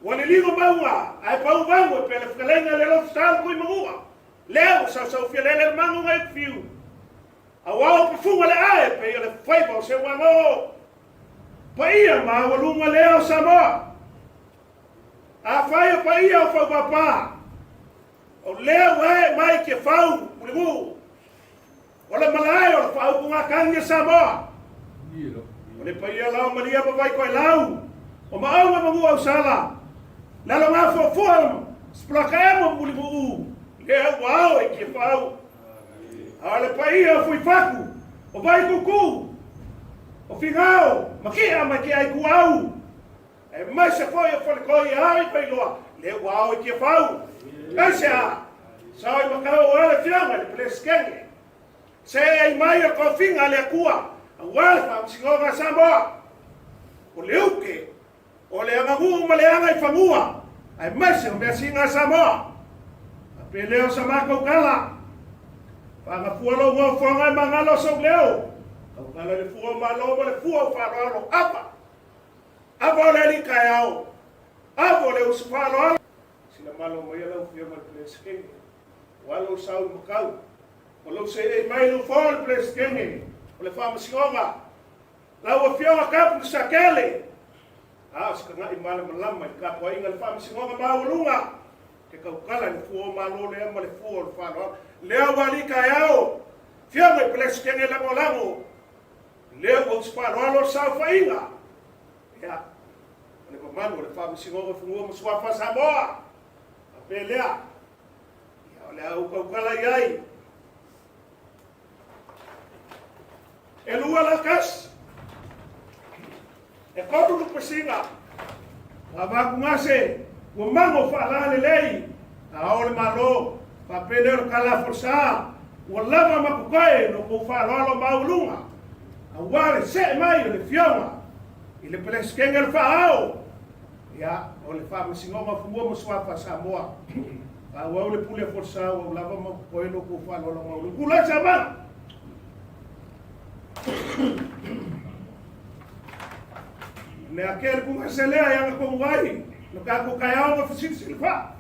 S7: Ua liligo mauga ae pau vagu e pea le fetalaiga le alofa sa le Tuimanua. Lea ua sausaufia lele le magu ngai fiu. Aua o pafuga le ae pei o le faiva o Seuago. Paia maualuga lea o Samoa. Afai o paia o Faupapa, o lea ua ee mai Tiafau Mulinuu. O le malae o le faaupugatagi a Samoa. O le paia la o Malia ma Vaitoelau, o Maauga ma Nuuausala, Lalogafuafua, Sipulakaemo ma Mulinuu, lea ua ao i Tiafau. A o le paia o Fuifatu, o Vaikuku, o Figao, ma Ki'a ma Keaikuau, aemaise foi o Faletoi e ao i Vailoa, lea ua ao i Tiafau. Aisea? Sao i Makau aua le Afioga i le Peresetene. Seei mai o le tofiga a le Atua aua le faamasinoga a Samoa. O le uke, o le aganuu ma le agaifanua, aemaise o measina a Samoa. A pele o sa matou tala, faagafua lou nofoaga e magalo sou leo, tautala i le fua o Malo ma le fua o faaaloalo. Ava! Ava o le alii taeao, ava o le uso faaaloalo. Sila malo mai a lau Afioga i le Peresetene, ua lou sau i Makau, ua lou seei mai lou foa o le Peresetene o le Faamasinoga, lau Afioga Kapu Sakele, a o se taga'i malamalama i le tapuaiga i le Faamasinoga maualuga, ke tautala i le fua o Malo lea ma le fua o le faaaloalo lea ua alii taeao, Afioga i Peresetene lagolago, lea ua usu faaaloalo le saofaiga. Ia, o le mamalu o le Faamasinoga o Fanua ma Suafa Samoa, faapea lea, ia, o le a ou tautala i ai. E lua la kasi, e kolu lupesina, a vakugase, ua mago faalalelei, a o le Malo, faapea lea o le tala folasa, ua lava ma totoe lo tou faaaloalo maualuga, aua le see mai o le Afioga i le Peresetene o le Faaao, ia, o le Faamasinoga o Fanua ma Suafa Samoa. Faaauau le pule a folasa, ua lava ma totoe lo tou faaaloalo maualuga. Tulai Samoa! Le ake le kugase lea e aga tonu ai lo tatou taeao ma fesilisili faa.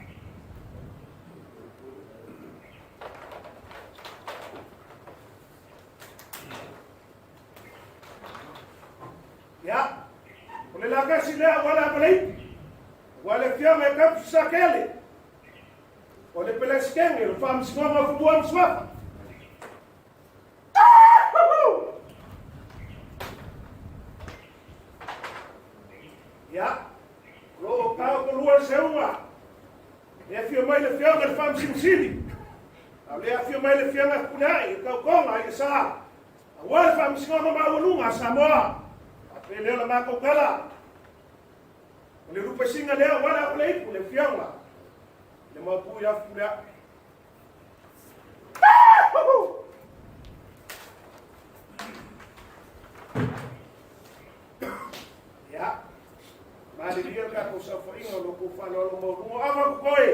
S7: Ia, o le lakasi lea ua le amalei, ua le afioga e kapu sakele, o le Peresetene o le Faamasinoga o Fanua ma Suafa. Ia, o lo o taotolua le seuga. E afio mai le Afioga i le Faamasino Sili, a o lea afio mai le Afioga Fepuleai, e tautoga i le sa, aua le Faamasinoga Maualuga a Samoa. Faapea lea o le matou tala. O le lupesiga lea aua le Aoleipu, le Afioga i le Maopu ia Fepuleai. Ia, malilie le tatou saofaiga o lo outou faaaloalo maualuga. Ava kokoe,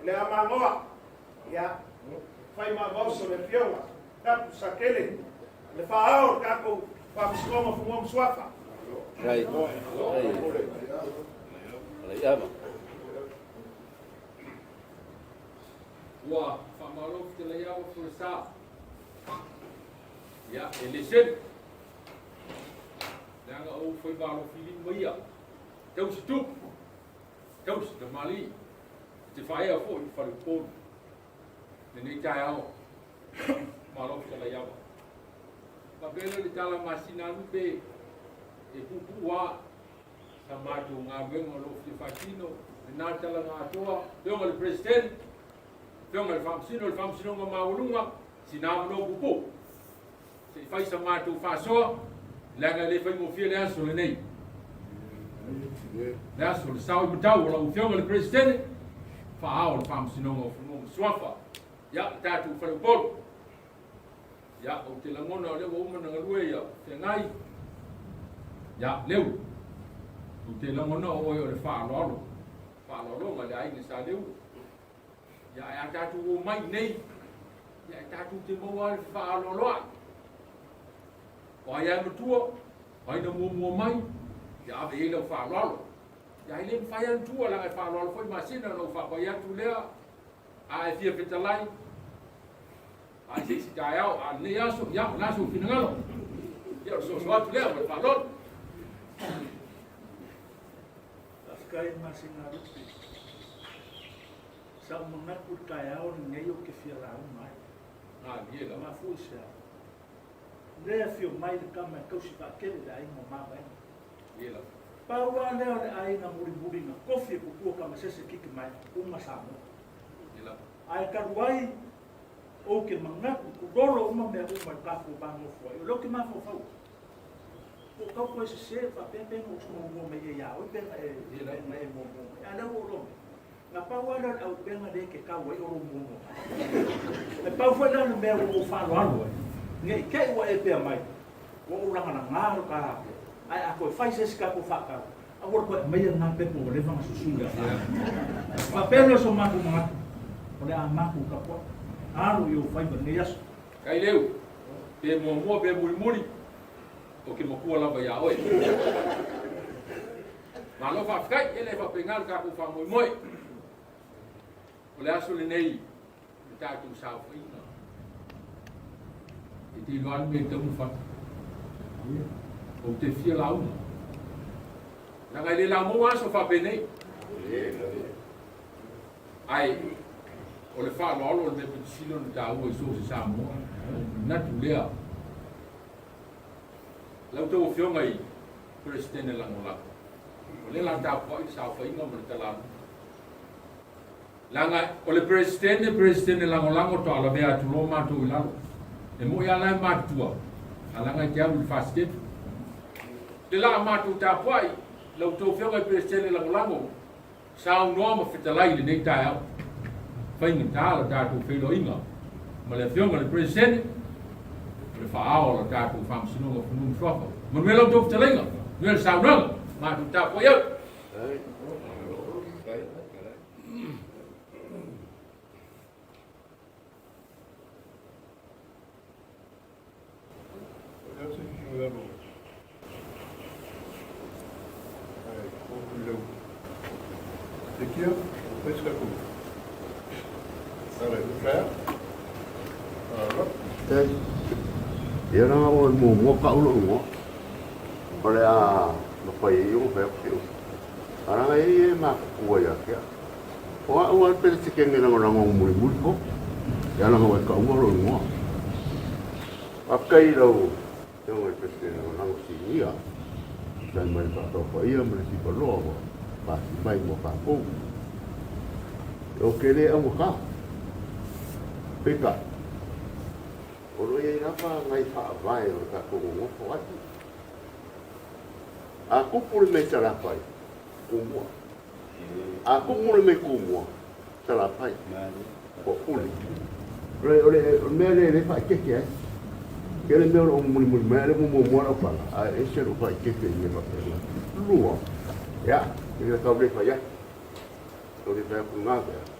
S7: o le a magoa. Ia, fai mavaoso le afioga, tapu sakele, le faaao le tatou Faamasinoga o Fanua ma Suafa.
S5: Rai, rai, rai ava.
S12: Ua faamalo fetalai ava folasa. Ia, e le selu. Leaga o ou faiva alofilima ia, tausi tupu, tausi tamalii. te faaea foi i le faleupolu lenei taeao. Malo fetalai ava. Faapea lea o le tala masina alupe e puupuu lava sa matou galuega o lo o fia faatino lena tala na atoa. Afioga i le Peresetene, Afioga i le Faamasino o le Faamasinoga Maualuga, sina avanoa puupuu se i fai sa matou faasoa, leaga e le faigofie le aso lenei. Le aso le sao i matau o lau Afioga i le Peresetene, faaao le Faamasinoga o Fanua ma Suafa, ia, le tatou faleupolu. Ia, ou te lagona o lea ua uma ona galue ia feagai. Ia, Leu, ou te lagona o oe o le faaaloalo, faaaloaloga i le aiga sa Leu. Ia, ae a tatou omai i nei, ia, e tatou te maua lava le faaaloaloai. O ai lava e matua, o ai na muamua mai, ia ave i ai lau faaaloalo. Ia, e le mafai lava ona tuua, leaga e faaaloalo foi Masina ona ou faapai atu lea, a e fia fetalai, A i se isi taeao, a o lenei aso, ia, o le a sou finagalo? Ia, o le soso atu lea ma le faaaloalo.
S7: Faafetai i masina lupe. Sa ou manatu i le taeao lenei ou te fia lauga ai.
S12: Malie lava.
S7: Mafua i se a? O lea e afio mai le tama e tausi vaatele le aiga o Mavaega.
S12: Malie lava.
S7: Pau lava lea o le aiga mulimuli na tofi e Tupua Tamasese Kiki Maea, uma Samoa.
S12: Malie lava.
S7: Ae talu ai Ou te manatu, tulolo uma mea uma i le tatou va nofo ai. O lea ou te mafaufau, po o tau toe sese faapea pe na ou muamua mai ea ia oe pe na e, na e muamua mai. A o lea ua ou iloa nei, na pau lava lea o le auupega lea e te tau ai o lou muamua mai. E pau foi lea o le mea ua ou faaaloalo ai, ne i te i ua e pea mai, ua ou lagalaga lo ta lapea, ae a toe fai se isi tatou faatau, Aua le toe aumaia lena pepa ua leva ona susu i le afa. Faapea lea o so matou manatu, o le a matou tapuai. Alo i ou faiva i lenei aso.
S12: Kaileu, pe muamua pe mulimuli, ou te makua lava ia oe. Malo faafetai, e le faapena le tatou faamoemoe. O le aso lenei, le tatou saofaiga. E te iloa le mea e tatau ona fai. Ou te fia lauga. Leaga e le laumaua aso faapenei. Ae o le faaaloalo o le mea pito sili ona taua i so o se Samoa. Ona ou manatu lea, la outou Afioga i Peresetene Lagolago, o lea o le a tapuai le saofaiga ma le talaluma. Leaga o le Peresetene, Peresetene Lagolago toa lavea atu loa matou i lalo. E mo'i a la e matutua, a leaga e te alu i le fasitepu. Le la matou tapuai, la outou Afioga i Peresetene Lagolago, saunoa ma fetalai i lenei taeao. Faigata la tatou feiloaiga ma le Afioga i le Peresetene, o le faaao o la tatou Faamasinoga o Fanua ma Suafa. Manuia la outou fetalaiga, manuia le saunoaga, matou tapuai atu.
S2: Ia la o muamua kau lou igoa. O le a mafai ai ona fai atu se upu. A leaga e i ai e matutua ia te au. O a'u lava le Peresetene lagolago mulimuli po. Ia leaga ua e taua lou igoa. Faafetai i lau Afioga i le Peresetene lagolago sinia. Tusa ai ma le faataofaia ma le sipaloa ua pasi mai mo tatou. Ou te le augata. Peitai, o lo o i ai lava nai faavae o le tatou nonofo ai. A tupu le mea i Salafai, Tumua. A tupu le mea i Tumua, Salafai, Toapule. O le mea lea e le faaeteete ai. Tele mea o lo o mulimuli mai, a o lea ua muamua lau pala, ae ese lou faaeteete i mea faapena. Lua, ia, e tau le fai atu. Tau le fai atu lena mea.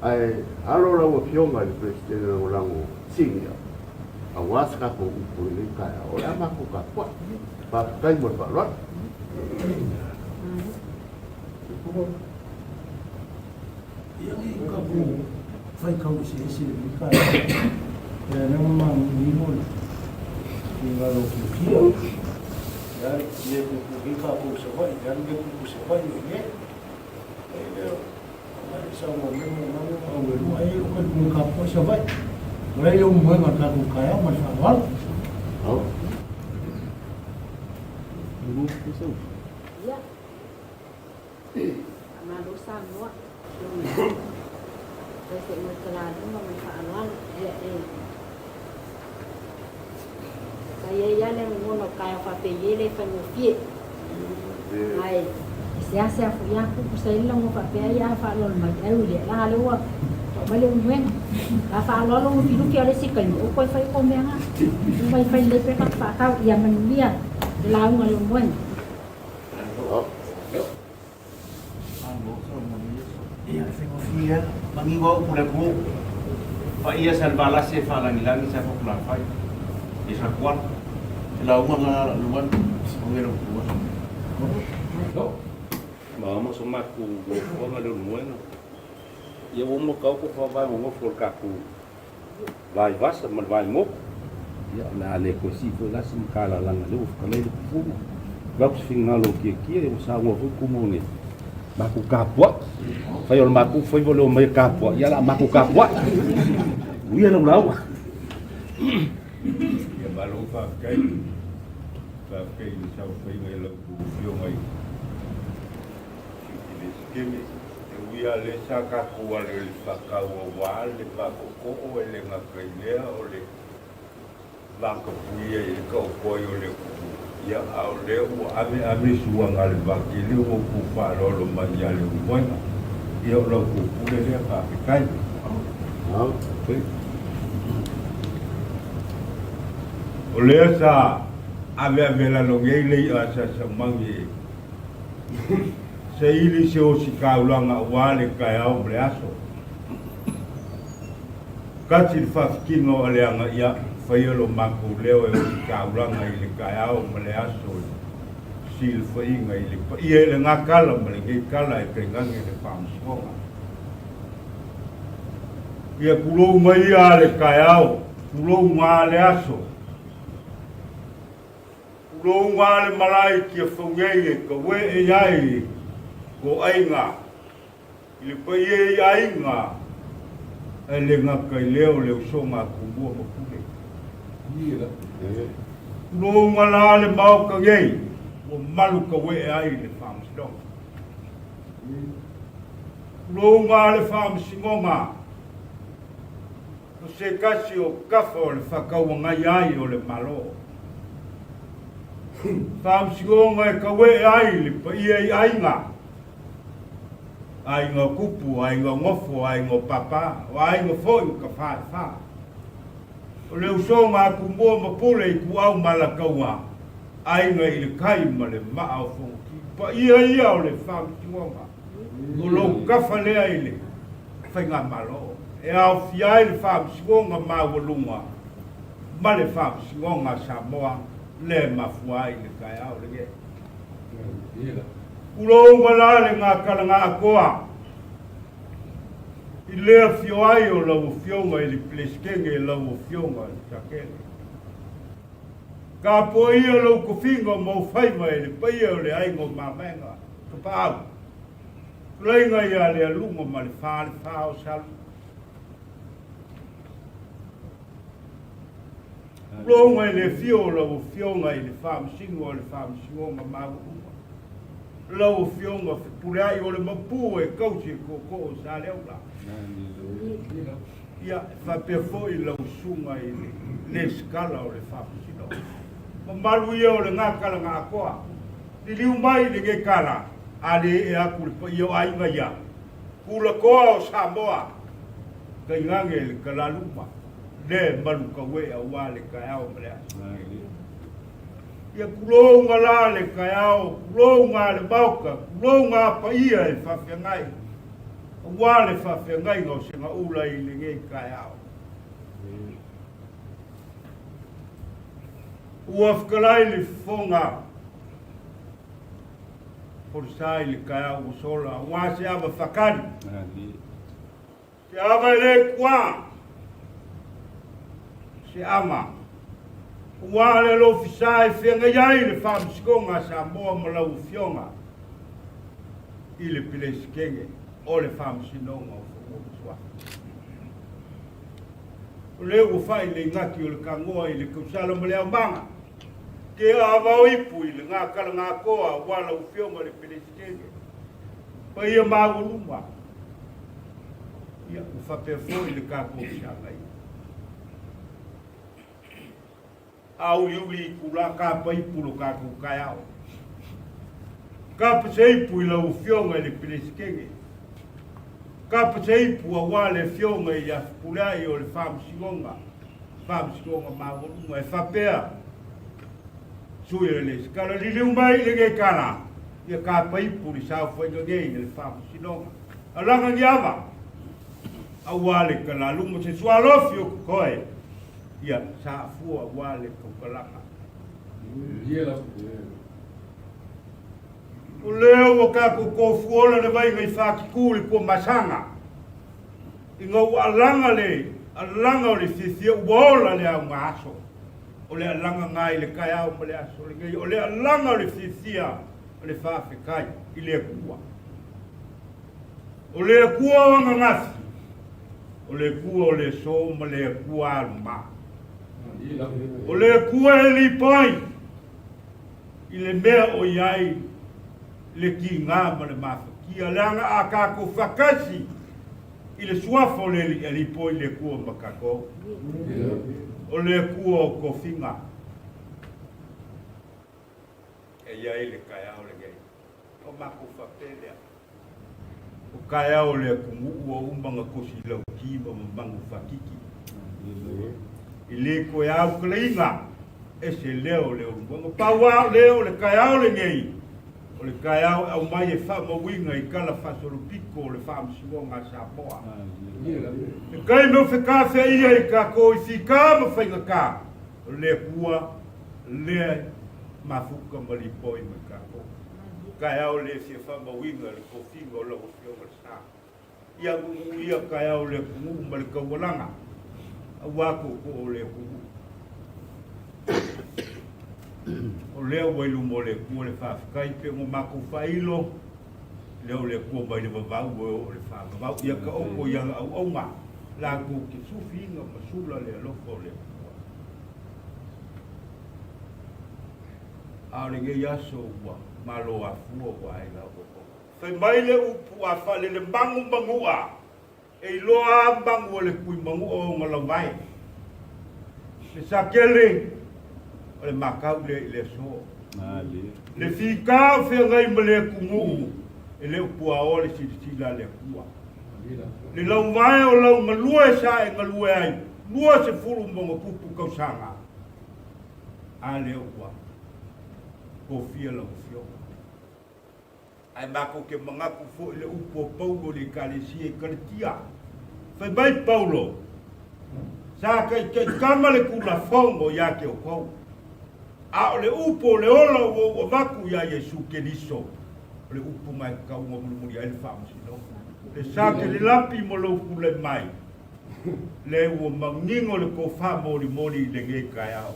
S2: Ae alo lau Afioga i le Peresetene Lagolago Senior, aua se tatou upu i lenei taeao, o le a matou tapuai. Faafetai mo le faaaloalo.
S13: Ia nei ka faitau eseese i lenei taeao. Ia lea ua manino le finagalo o Fiofia. Ia le mea puupuu nei tatou i Savaii, le a le mea puupuu i Savaii o i nei. saunoa mai ma malu ma auelua ai lou talitonuga tapuai Savaii. O la e i ai le ulumoega o le tatou taeao ma le faaaloalo.
S14: Ia, faamalo Samoa, Afioga i le Faafetai foi mo le talaluga ma le faaaloalo. Ia e sa i ai lava le lagona o taeao faapei e le faigofie. Ae e seasea foi lava tupu sa i ai le lagona faapea ai a faaaloalo mai ae ui lea leaga lea ua aumai le uluega. A faaaloalo lufilufi a o le isi taimi ua toe fai atu mea na. Ua fai lelei pea tatou faatau ia manuia le lauga a Leulumoega.
S15: Ia, e faigofie lava. Manino lava upu o le atunuu. Paia Salevalasi e faalagilagi sa Fotulafai i Satuala. Se lauga lena Luana, manuia lau tuua.
S5: Maama so matou nofoaga lea o le moega. Ia ua uma taoto faavae nonofo o le tatou vaivasa ma le vaimoku. Ia o le a le toe sii foi la se matalalaga lea ua fetalai le tufuga. Avatu se finagalo o Tiatia, ia ua saunoa foi Tumua nei, matou tapuai. Fai o le matou faiva o le omai e tapuai, ia o le a matou tapuai. Uia lau lauga.
S16: Ia malo faafetai. Faafetai i le saofaiga i lau Afioga i Peresetene. E ui lava lea sa tatou alo i le faatau aua le vaatotoo e le gata i lea o le vatapuia i le taoto ai o le atunuu, ia a o lea ua ave ave suaga a le vatele ua outou faaaloalo mai ia Leulumoega. Ia o la outou pule lea, faafetai. O lea sa aveave lalo nei le i'a a Sasamagi e saili se ositaulaga aua le taeao ma le aso. Kati le faafitiga o Aleaga ia faia lo matou leo e ositaulaga i le taeao ma le aso i silafaiga i le paia i lena tala ma lenei tala e tainane le faamasinoga. Ia tulou mai ia a le taeao, tulou ga le aso. Tulou ga le malae i Tiafau nei e tauee ai ko aiga i le paia i aiga ae le gata i lea o le usoga a Tumua ma Pule. Tulou ga la le Maota nei ua malu tauee ai le Faamasinoga. Tulou ga le Faamasinoga O se tasi o kafa o le faatauagai ai o le Malo. Faamasinoga e tauee ai le paia i aiga, aiga o tupu, aiga o nofo, aiga o papa, o aiga foi o tafa e fa. O le usoga a Tumua ma Pule Ituau ma Alataua, aiga i le tai ma le maa o Fonoti. Paia ia o le Faamasinoga, o lou kafa lea i le Faigamalo e aofia ai le Faamasinoga Maualuga ma le Faamasinoga a Samoa lea e mafua ai le taeao lenei. Tulou la le gatalaga atoa i le afio ai o lau Afioga i le Peresetene, lau Afioga i le Satele. Tapuaia lou tofiga ma ou faiva e le paia o le aiga o Mamaega Tapaau. Tulaiga ia Lealuga ma le Falefa o Salu. Tulouna i le afio o lau Afioga i le Faamasino o le Faamasinoga Maualuga, lau Afioga Fepuleai o le Mapu e tausi e tootoo o Saleaula. Ia, e faapea foi lau susuga i le Resitala o le Faamasinoga. Mamalu ia o le Gatalagaatoa. Liliu mai i lenei tala, a le ee atu le paia o aiga ia, Tulatoa o Samoa, tainane le talaluma, le malu tauee aua le taeao ma le aso. Ia tulouna la le taeao, tulouna le Maota, tulouna paia e faafeagai, aua le faafeagaiga o Segaula i lenei taeao. Ua fetalai le fofoga folasa i le taeao ua sola, aua se ava faatali, se ava e le tuā, se ava aua le alofisa e feagai ai le Faamasinoga a Samoa ma lau Afioga i le Peresetene. o le Faamasinoga o Fanua ma Suafa. O lea ua fai le igati o le Kagoa i le tausala ma le aumaga, ke ava o ipu i le gakalagakoa aua lau Afioga i le Peresetene, paia maualuga, ia, ua faapea foi le tatou feagaiga. A uliuli itula kapa ipu lo tatou taeao. Kapa se ipu i lau Afioga i le Peresetene. Kapa se ipu aua le Afioga i le Afipuleai o le Faamasinoga, Faamasinoga Maualuga e faapea, Sui o le Lesikala, liliu mai i lenei tala, ia kapa ipu le saofaiga nei i le Faamasinoga. Alaga ni ava, aua le talaluma se sualofi o totoe. Ia, sa afua aua le tautalaga. O lea ua tatou tofuola le vaiga i Fatitu i le Tuamasaga, ina ua alaga le alaga o le fiafia ua ola le aoga aso. O le alaga na i le taeao ma le aso lenei, o le alaga o le fiafia o le faafetai i le Atua. O le Atua o ananafi, o le Atua o le aso ma le Atua aluma. O le Atua e lipoi i le mea o i ai le tiga ma le mafatia, leaga a tatou faatasi i le suafa o le Alii, e lipoi le Atua ma tatou. O le Atua o tofiga. E i ai le taeao lenei. O matou faapea lea. O taeao o le atunuu ua uma ona tosi lauti ma mamagu faatiti. E le toe autalaina e se leo o le uluaga. Pau lava o lea o le taeao lenei, o le taeao e aumai e faamauina i tala faasolopito o le Faamasinoga a Samoa. Le taimi o fetafeaia i tatou i fita ma faigata, o le Atua lea mafuta ma lipoi mai tatou. Taeao le fia faamauina le tofiga o lau Afioga le Sa. Ia aguaguia taeao le atunuu ma le taualaga, aua tootoo o le atunuu. O lea ua i luma o le Atua le faafetai pe ua matou faailo, lea o le Atua mai le vavau ua oo le faavavau. Ia taoto i ana auauna latou te sufiina ma sula le alofa o le Atua. A o lenei aso ua malo afua ua aiga ua oo. Fai mai le upu a faalele magu manu'a, e iloa a magu o le kui manu'a o ona lauvae. Le sakele o le makau lea i le aso. Le fita o feagai ma le atunuu e le o puaoa le silasila a le Atua. Le lauvae o lau galue sa e galue ai 20 ma ona tupu tausaga, a lea ua tofia lau Afioga. Ae matou te manatu foi le upu a Paulo i le Ekalesia i Kaletia. Fai mai Paulo, Sa taitaitama le Tulafono ia te outou, a o le upu o le ola ua ou avatu iā Iesu Keriso, o le upu na e tatau ona mulimuli ai le faamasinoga. Le sa te lelapi mo lou tulai mai, le ua manino le tofa molimoli i lenei taeao.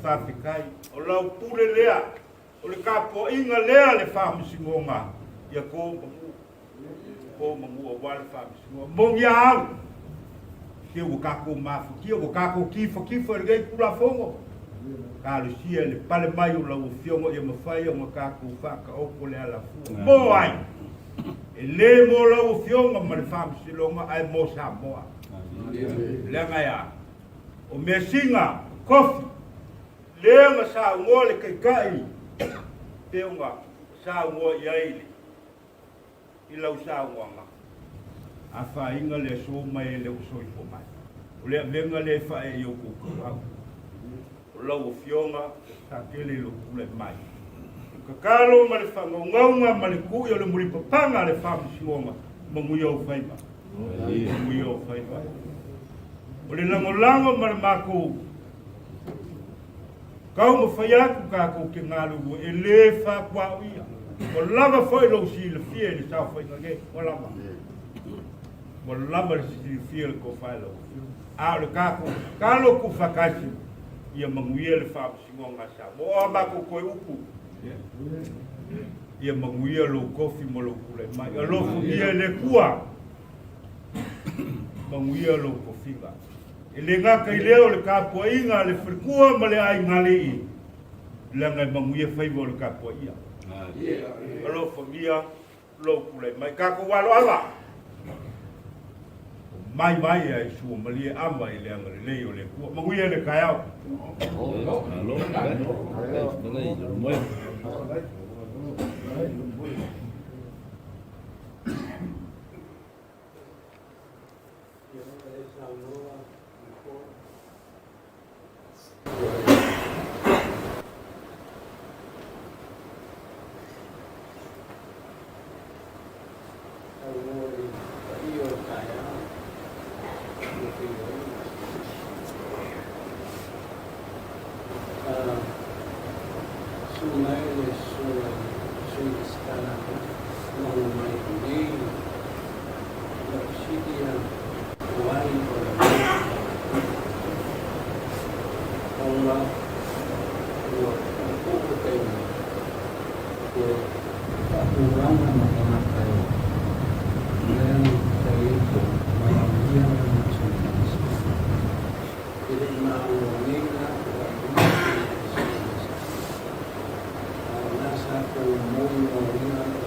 S16: Faafetai. O lau pule lea. O le tapuaiga lea a le Faamasinoga ia to manu, to manu aua le Faamasinoga. Moni a au, se ua tatou mafatia, ua tatou tifatifa i lenei Tulafono. Talosia le pale mai o lau Afioga ia mafai ona tatou faataoto le alafua. Mo ai? E le mo lau Afioga ma le Faamasinoga ae mo Samoa. Leaga e a? O measina, o kofi, Lea na saunoa le Taitai pe ona saunoa i ai i lau saunoaga, afaina le aso mai e le o soifua mai. O le avega lea e faaee i outou tauau. O lau Afioga, sa tele i lou tulai mai. O le tatalo ma le faagaugauga ma le tui o le mulipapaga a le Faamasinoga, manuia ou faiva. Manuia ou faiva. O le lagolago ma le matou Taumafai atu tatou te galulue e le faatuaoia. Ua lava foi lou silafia i le saofaiga nei, ua lava. Ua lava le silafia i le tofa e lau Afioga. A o le tatou tatalo tuufaatasi, ia manuia le Faamasinoga a Samoa. O a matou toe upu? Ia manuia lou tofi ma lou tulai mai. Alofagia e le Atua, manuia lou tofiga. E le gata i lea o le tapuaiga a le faletua ma le aiga alii, leaga e manuia faiva o le tapuaia. Alofagia lou tulai mai. Tatou aloala, o mai mai a i sua malie ava i le agalelei o le Atua. Manuia le taeao.
S5: Saunoa i le paia o le taeao i le feiloaiga. Sa susu mai le susuga i le Sui Resitala maua mai nei lau fesili ia o ai o le mea ona ua puupuu le taimi ua faatulaga ma tagata e lea na fai ai po manaomia lana Sui Resitala. E le i maua nei la o ai uma le Sui Resitala. A o lena sa tou molimauina le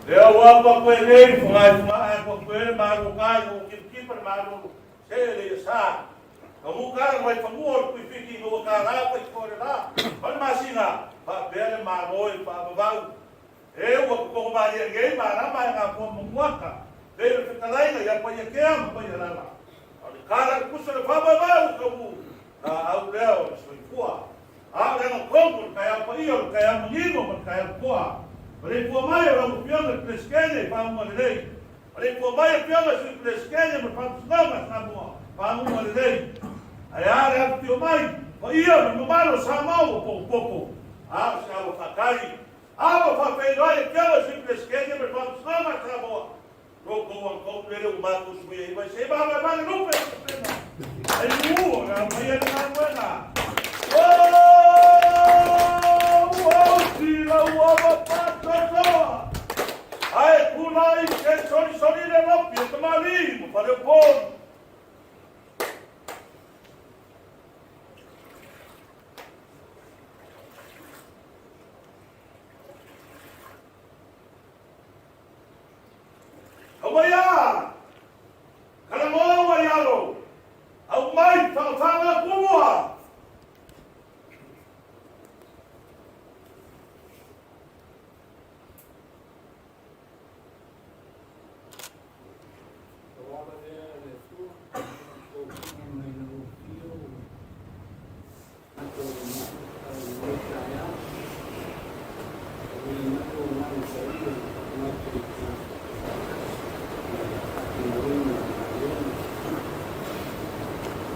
S16: Lea ua apa koe nei, whangai whangai koe koe le malo kai, o kipa le malo, se le ia sa. Ka mu kara mai whangua o le kuifiki no ka rā pa i kore rā. Pa le masina, pa pea le malo e pa mavau. E ua kukongo maria ngei, ma rama e ngā pua munguaka. Pe le whetalainga ia pa ia kea ma pa ia lala. O le kara le kusa le whamai mai o ka mu. Ka au lea o le soifua. A o le aga kongo, le kai au paia, o le kai au manino, ma le kai au koa. O le pua mai o lau afioga i le Peresetene i faauuga lelei. O le pua mai afioga i Sui Peresetene ma le Faamasinoga a Samoa, faauuga lelei. Ae a le afifio mai, paia ma le mamalu o Samoa ua potopoto. A o se ava faatali, ava faafeiloai afioga i Sui Peresetene ma le Faamasinoga a Samoa. Lo tou agatonu lele ua matou suia i vai se i vaavae le lupe o tapena ai mumu o le aumaia le galuega. O ua uti lau ava faatoatoa ae tulai se solisoli le lopi o tamalii ma Faleupolu. Aumai a! Kalagoa i alo! Aumai whakawhanga kumua!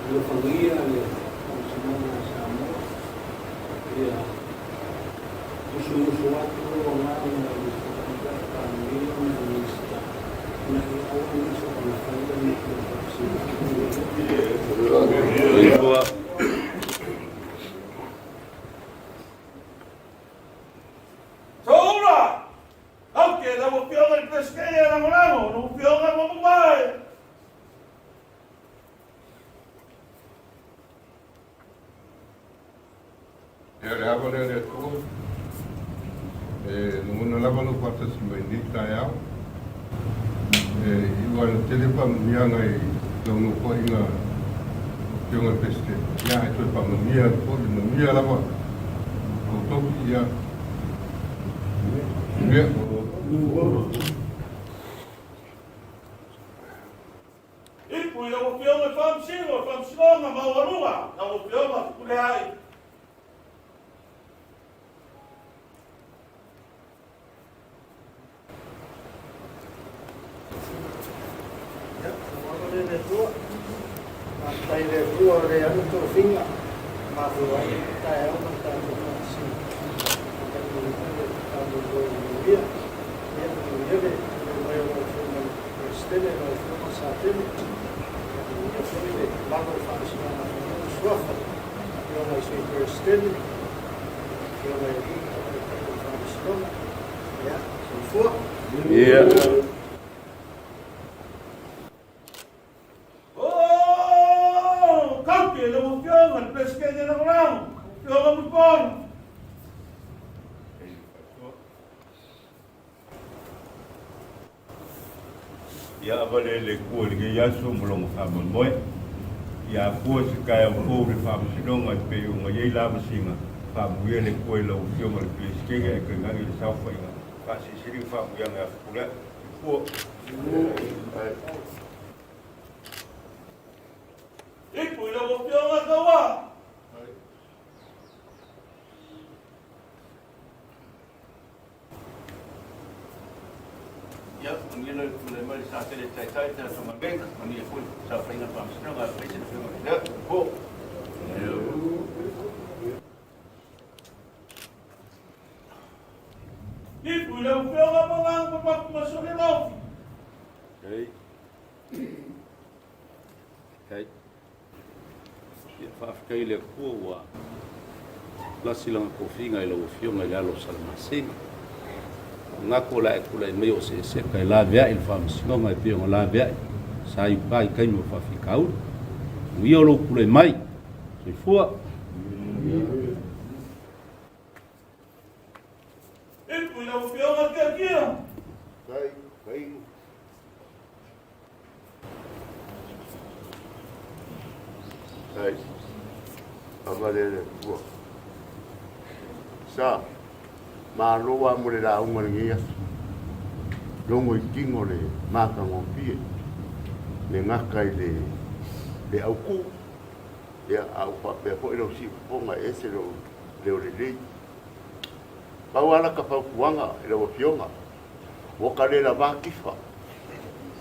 S5: Alofagia le Faamasinoga a Samoa, ia musumusu atu lou agaga i le Tamaitai Palemia ma le Minisita ina ia aua ne i soona faia ni tou faamasinoga.
S16: Soula! Aute lau Afioga i le Peresetene e lagolago lau Afioga ua mamae.
S17: lava lea a le Atua, e lagona lava lou faatasi mai i lenei taeao. E iu lava ina tele faamanuiaga i lau nofoaiga lau Afioga i le Peresetene, ia ae toe faamanuia atu foi le manuia lava i lou tofi, ia manuia.
S7: Ipu i lau Afioga i Faamasino o le Faamasinoga Maualuga, lau Afioga Fepuleai.
S13: Ia, ua le Atua. Faafetai i le Atua o lea anu tofiga mafua ai le taeao ma le tatou faatasi. Faafetai le faamoemoe i le manuia. Ia, manuia le tulai mai o lau Afioga i le Peresetene, lau Afioga Satele. Ia, manuia foi le mamalu o le Faamasinoga o Fanua ma Suafa, Afioga i Sui Peresetene, Afioga i Alii ma Tamaitai o le Faamasinoga. Ia, soifua.
S17: Ia.
S7: Oh, kauke lau Afioga i le Peresetene Lagolago, lau Afioga Mulipola.
S16: Ia ava lea le Atua i lenei aso ma lona faamoemoe. Ia afua se taeao fou i le faamasinoga e pei ona i ai lavasiga, faamanuia le Atua i lau Afioga i le Peresetene ae tainane le saofaiga faasilisili ma faamanuiaga ia Fepuleai. Soifua.
S7: Ipu i lau Afioga Kaua.
S15: Ia, manuia lau tulai mai le sa tele taitai te aso galuega, manuia foi le saofaiga o le Faamasinoga aemaise le Afioga i le Po.
S7: Ipu i lau Afioga Magaga Papaku Masone Lofi.
S15: Hey. Hey. Ia, faafetai i le Atua ua lasi lana tofiga i lau Afioga i le alo o Salamasina. Manatu o le a e tulai mai o se eseka e laveai le faamasinoga e pei ona laveai sa i uka i taimi o faafitauli. Manuia o lou tulai mai. Soifua.
S7: Ipu i lau Afioga Tiatia.
S17: Tai, tai. Ai, ava le le Atua. Sa, malo lava mo le lauga i lenei aso. Logo i tino le matagofie, le gata i le, le aukuu, ia, a ua faapea foi lau siufofoga e ese lou leo lelei. Pau lava lata fautuaga i lau Afioga, Ua ka le lavā kifa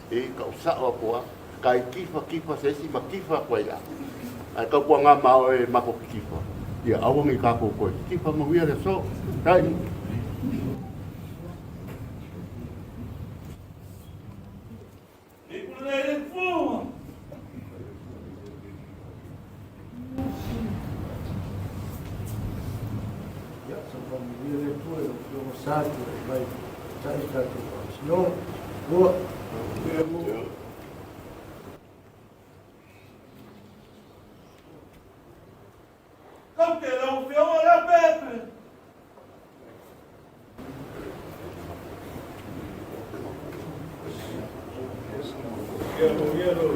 S17: e kau sa'o aku a kai kifa kifa se isi ma kifa aku ai a ae kau kua ngā ma oe ma ko kifa ia aua nei kākou koe kifa manuia le aso tai.
S13: Ia, sa faamanuia le Atua i lau Afioga Sa tulai mai tai tatou faamasinoga. Ua.
S7: Kaute lau Afioga Leaupepe.
S11: Ia, manuia lau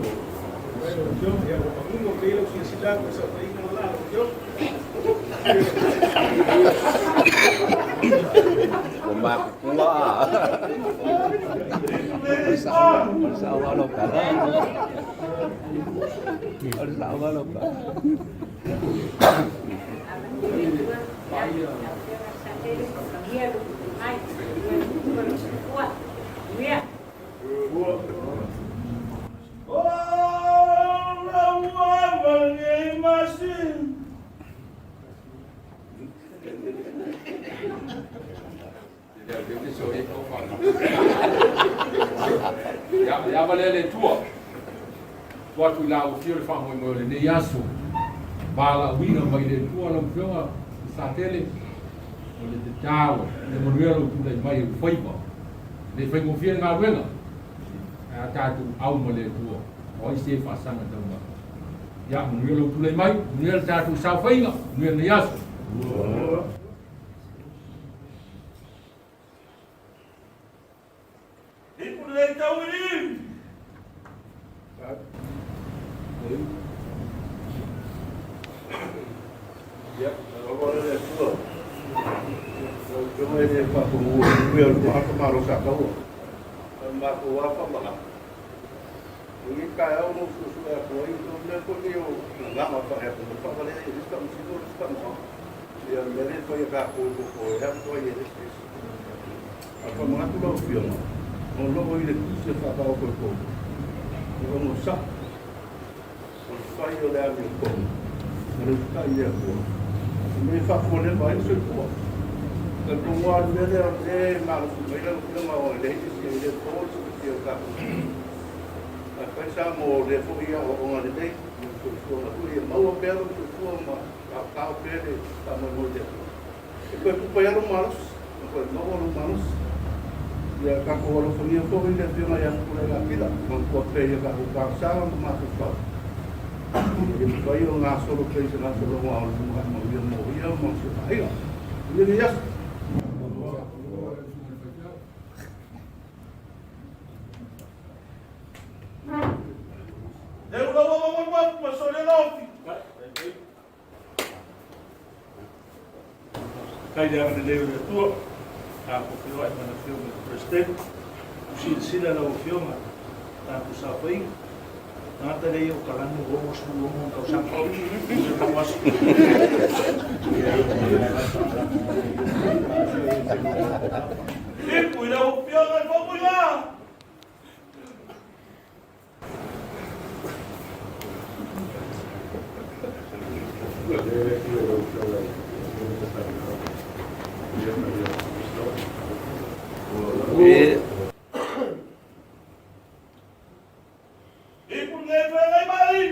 S11: Afioga. Ia, ua manino pei lau silasila atu i saofaiga le la lau Afioga.
S15: Ua matutua. O le sao lava lau tala. O le sao lava lau tala.
S12: Ia, ava lea le Atua. Tuu atu i la afio le faamoemoe o lenei aso. Valaauina mai le Atua lau Afioga i Satele, o le tatalo ia manuia lou tulai mai e faiva. E le faigofie le galuega, ae a tatou au ma le Atua, o ai se faasaga tau mai. Ia manuia lou tulai mai, manuia le tatou saofaiga, manuia lenei aso.
S7: Ipu lenei tauiliili.
S16: Ia, alofa le Atua. Lau Afioga e le faafogaua i le maata malo sa taua. O le matou lava faamalama. O lenei taeao na ou suesue atu ai, o mea foi nei o gagana faaleatunuu faavalea i le isi faamasino le isi faamasino. Ia, o le mea lea e fai e tatou e fofo ai lava matua i le isi isi. Ae faamanatu lau Afioga, o lo o i le tusi e faataoto e tou, o onosai, o le fai o le amiotonu, ma le usitai i le Atua, i mea e faafualeva ai le soifua. Talitonu lava le mea lea, o lea e malosi mai lau Afioga, aua e leai se isi e le po le silafia o le tatou atunuu. Ae fai sa mo lea foi aoaoga lelei, mo le soifuaga foi, ia maua pea lou soifua ma taotao pea le faamoemoe i le Atua. E toe pupa ai lou malosi, ma toe maua lou malosi. Ia tatou alofagia foi le Afioga ia Fepuleai Apila, manatua pea i a tatou talosaga ma mafaufau. E le mafai ona gasolo pea i se gasologa o le lumanai manuia mo ia ma si ona aiga. Manuia lenei aso.
S7: Leu lau ua ma sole lofi.
S16: Faafetai le agalelei o le Atua, tatou feiloai ma le Afioga i le Peresetene. Ua silasila lau Afioga i le tatou saofaiga, tagata lea ia o Kalanu 66 ona tausaga. Se tau aso.
S7: Ipu i lau Afioga i Faumuina. Ipu lenei feagai mai.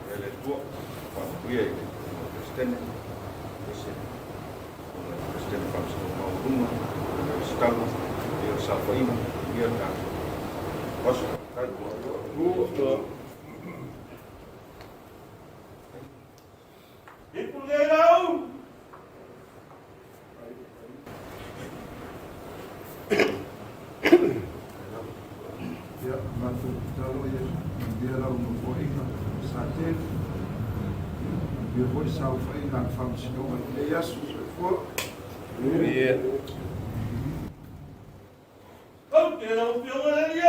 S11: E le Atua, faamanuia i le Peresetene, aemaise o le Peresetene Faamasinoga Maualuga, le Resitala, ia le saofaiga, ia le tatou aso. Faafetai.
S7: Ipu lenei lau.
S4: Ia, matou tatalo ia manuia lau nofoaiga sa tele. Manuia foi saofaiga a le Faamasinoga i lenei aso. Soifua.
S7: Manuia. Ou te lau Afioga le Alii e.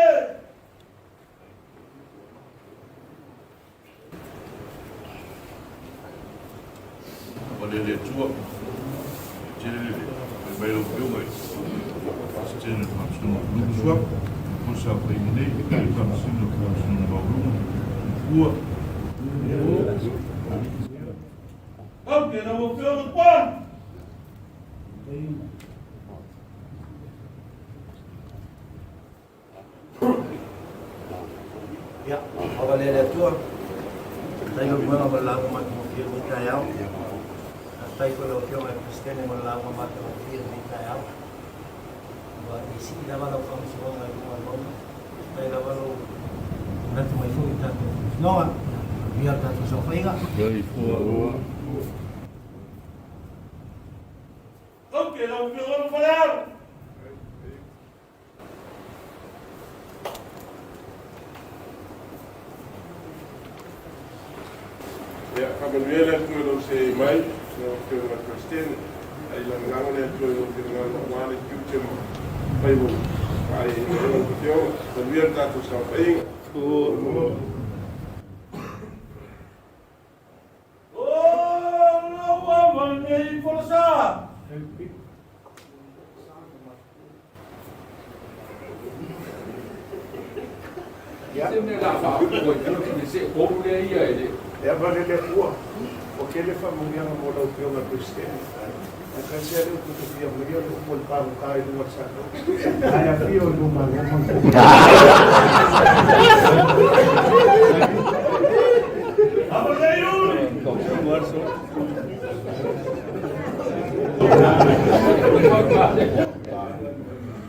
S11: Ua le le Atua, e tele le fai mai lau Afioga i Peresetene o le Faamasinoga o Fanua ma Suafa, mo le saofaiga nei, i le Faamasino o le Faamasinoga Maualuga, Soifua.
S7: Ou te lau Afioga Tuan.
S8: Ia, faavalia le Atua, faafetai lau Afioga mo le lauga matagofie i lenei taeao. Faafetai foi lau Afioga i le Peresetene mo le lauga matagofie i lenei taeao. Ua e sii lava lau faamasinoga i luga o le mauga. Faafetai lava lou manatu mai foi i le tatou faamasinoga. Ia, manuia le tatou saofaiga.
S7: Ou te lau Afioga le Falealo.
S11: Ia, faamanuia le Atua i lou seei mai, lau Afioga i le Peresetene, a ia lagolago le Atua i lou finagalo aua le tiute ma faiva ua faaaiaina ai lau Afioga. Manuia le tatou saofaiga.
S7: O lau ava lenei folasa.
S12: Se mea la faaopoopo ai fua se polu lea ia e le.
S4: E ava le le Atua, ua tele faamanuiaga mo lau Afioga i le Peresetene. Ae taisi lea ua tofia maia le upu a le pagota i luga o le Samoa, Ae afio i luma Roma le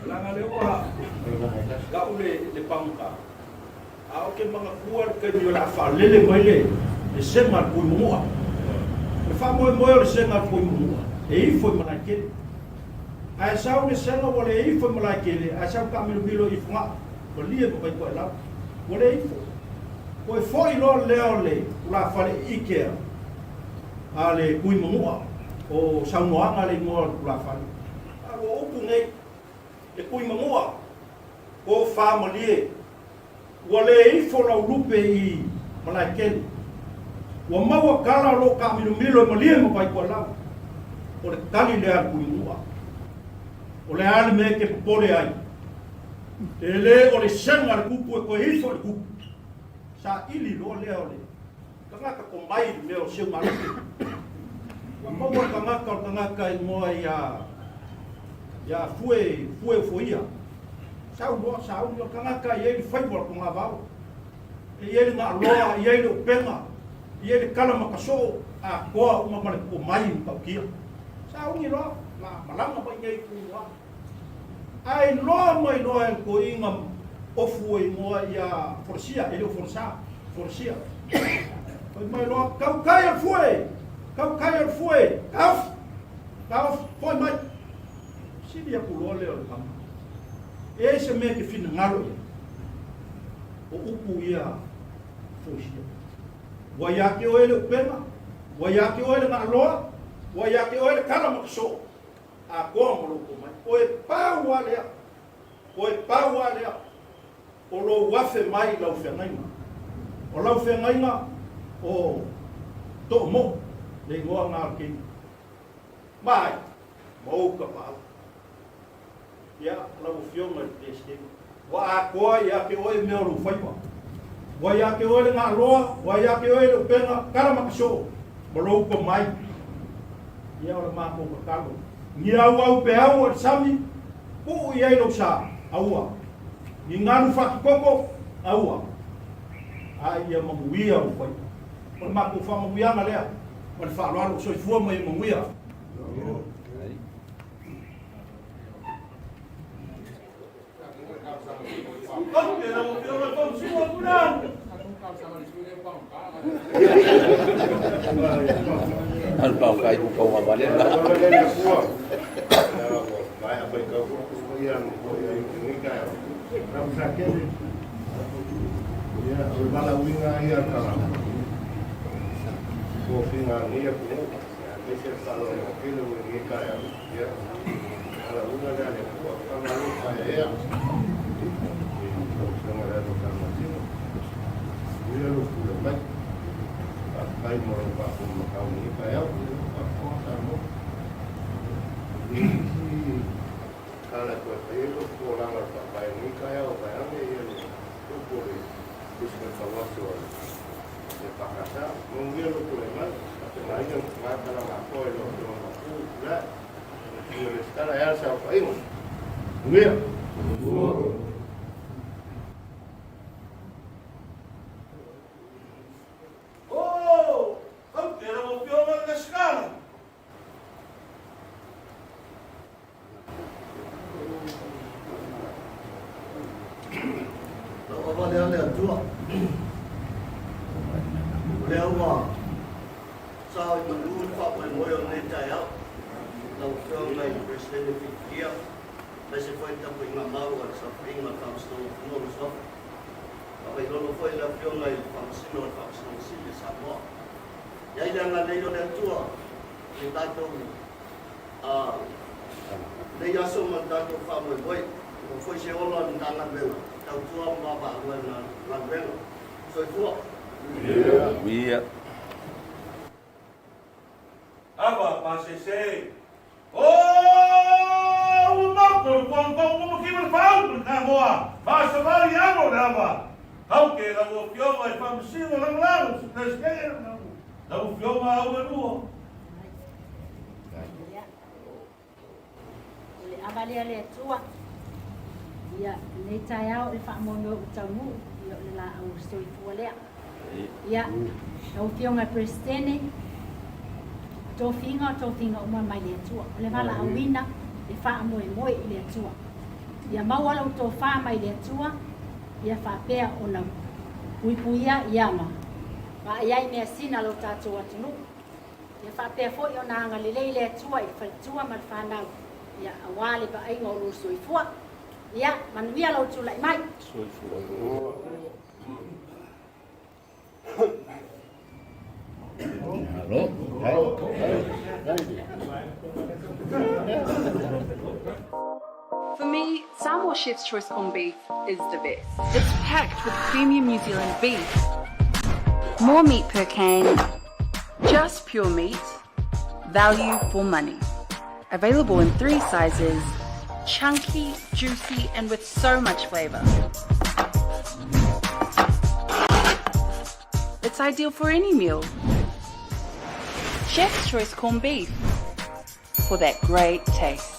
S16: Leaga lea ua le taimi o le a faalele mai le le sega a le Tuimanua. O le faamoemoe o le sega a le Tuimanua, e ifo i Malaetele. Ae sau le sega ua le ifo i Malaetele, ae sau taamilomilo i Fogaa, Malie ma Vaitoelau. Ua le ifo. Toe foi loa lea o le tulafale iikea a le Tuimanua, o Saunoaga le igoa o le tulafale. A ua upu nei, le Tuimanua, tofa malie, Ua le ifo lau lupe i Malaetele. Ua maua tala o lo o taamilomilo e malie ma Vaitoelau. O le tali lea a le Tuimanua. O le a le mea e te popole ai? E le o le sega a le tupu e toe ifo i le tupu. Saili loa lea o le tagata tomai i le mea o Seugalupe. Ua maua le tagata o le tagata e igoa ia ia Fue, Fue Ofoia. Sau loa, sauni o le tagata e i ai le faiva o le togavao, e i ai le gaaloa, e i ai le upega, e i ai le kala makasoo, atoa uma ma le pomai matautia. Sauni loa, la malaga mai nei i Tumua. Ae iloa mai loa e le toeaina ofu e igoa ia Folasia, e le o Folasa, Folasia. Fai mai loa, tautai o le fue, tautai o le fue, taofi, taofi, foi mai. Sili aku loa lea o le tama. E ai se mea e te finagalo i ai? O upu ia foisia. Ua ia te oe le upega, ua ia te oe le gaaloa, ua ia te oe le kala ma ka soo, atoa ma lou tomai. Oe pau lava lea, oe pau lava lea o lou afe mai i lau feagaiga. O lau feagaiga o Toomoo, le igoa na o le keiki. Mai, ma ou tapaau. Ia, lau Afioga i le Peresetene, ua atoa ia te oe mea o lou faiva. Ua ia te oe le galoa, ua ia te oe le upega, tala ma ka soo, ma lou tomai. Ia, o le matou tatalo, ni auau peau o le sami, tuu i ai lou sa, aua. Ni galu faatitoto, aua. A ia manuia ou faiva. O le matou faamanuiaga lea. Ma le faaaloalo, soifua ma ia manuia. Oh, kau te lau afioga i le Resitala.
S2: Lau ava lea le Atua. O lea ua sao i manu le faamoemoe o lenei taeao. Lau Afioga i le Peresetene Filifilia, aemaise foi le tapuaiga mau a le Saofaiga a le Faamasinoga o Fanua ma Suafa. Faavailolo foi le Afioga i le Faamasino o le Faamasinoga Sili a Samoa. I ai le agalelei o le Atua i le tatou A lenei aso ma le tatou faamoemoe, ua foi se ola o le Matagaluega tautua ma vaavaalua i le galuega. Soifua.
S15: Ia.
S7: Ava pasese. Oh, ua mau ko le kuang kong ua maki ma le pau ma le Samoa. Masavali amo le ava. Kau ke lau afioga i Faamasino lagolago se Presidente lau afioga Auelua.
S14: Ia. O le ava lea le Atua. Ia, lenei taeao o le faamoemoe ua taunuu, ia o le laau soifua lea. Ia, lau Afioga i le Peresetene, tofiga o tofiga uma mai le Atua. O le valaauina e faamoemoe i le Atua. Ia maua lau tofa mai le Atua, ia faapea ona Puipuia ia ma vaai ai measina a lo tatou atunuu. Ia faapea foi ona agalelei le Atua i le faletua ma le fanau, ia, aua le vaaiga o lou soifua. Ia, manuia lou tulai mai.
S2: Soifua.
S1: For me, Samoa Chef's Choice corned beef is the best. It's packed with premium New Zealand beef. More meat per can, just pure meat, value for money. Available in three sizes, chunky, juicy, and with so much flavour. It's ideal for any meal. Chef's Choice corned beef for that great taste.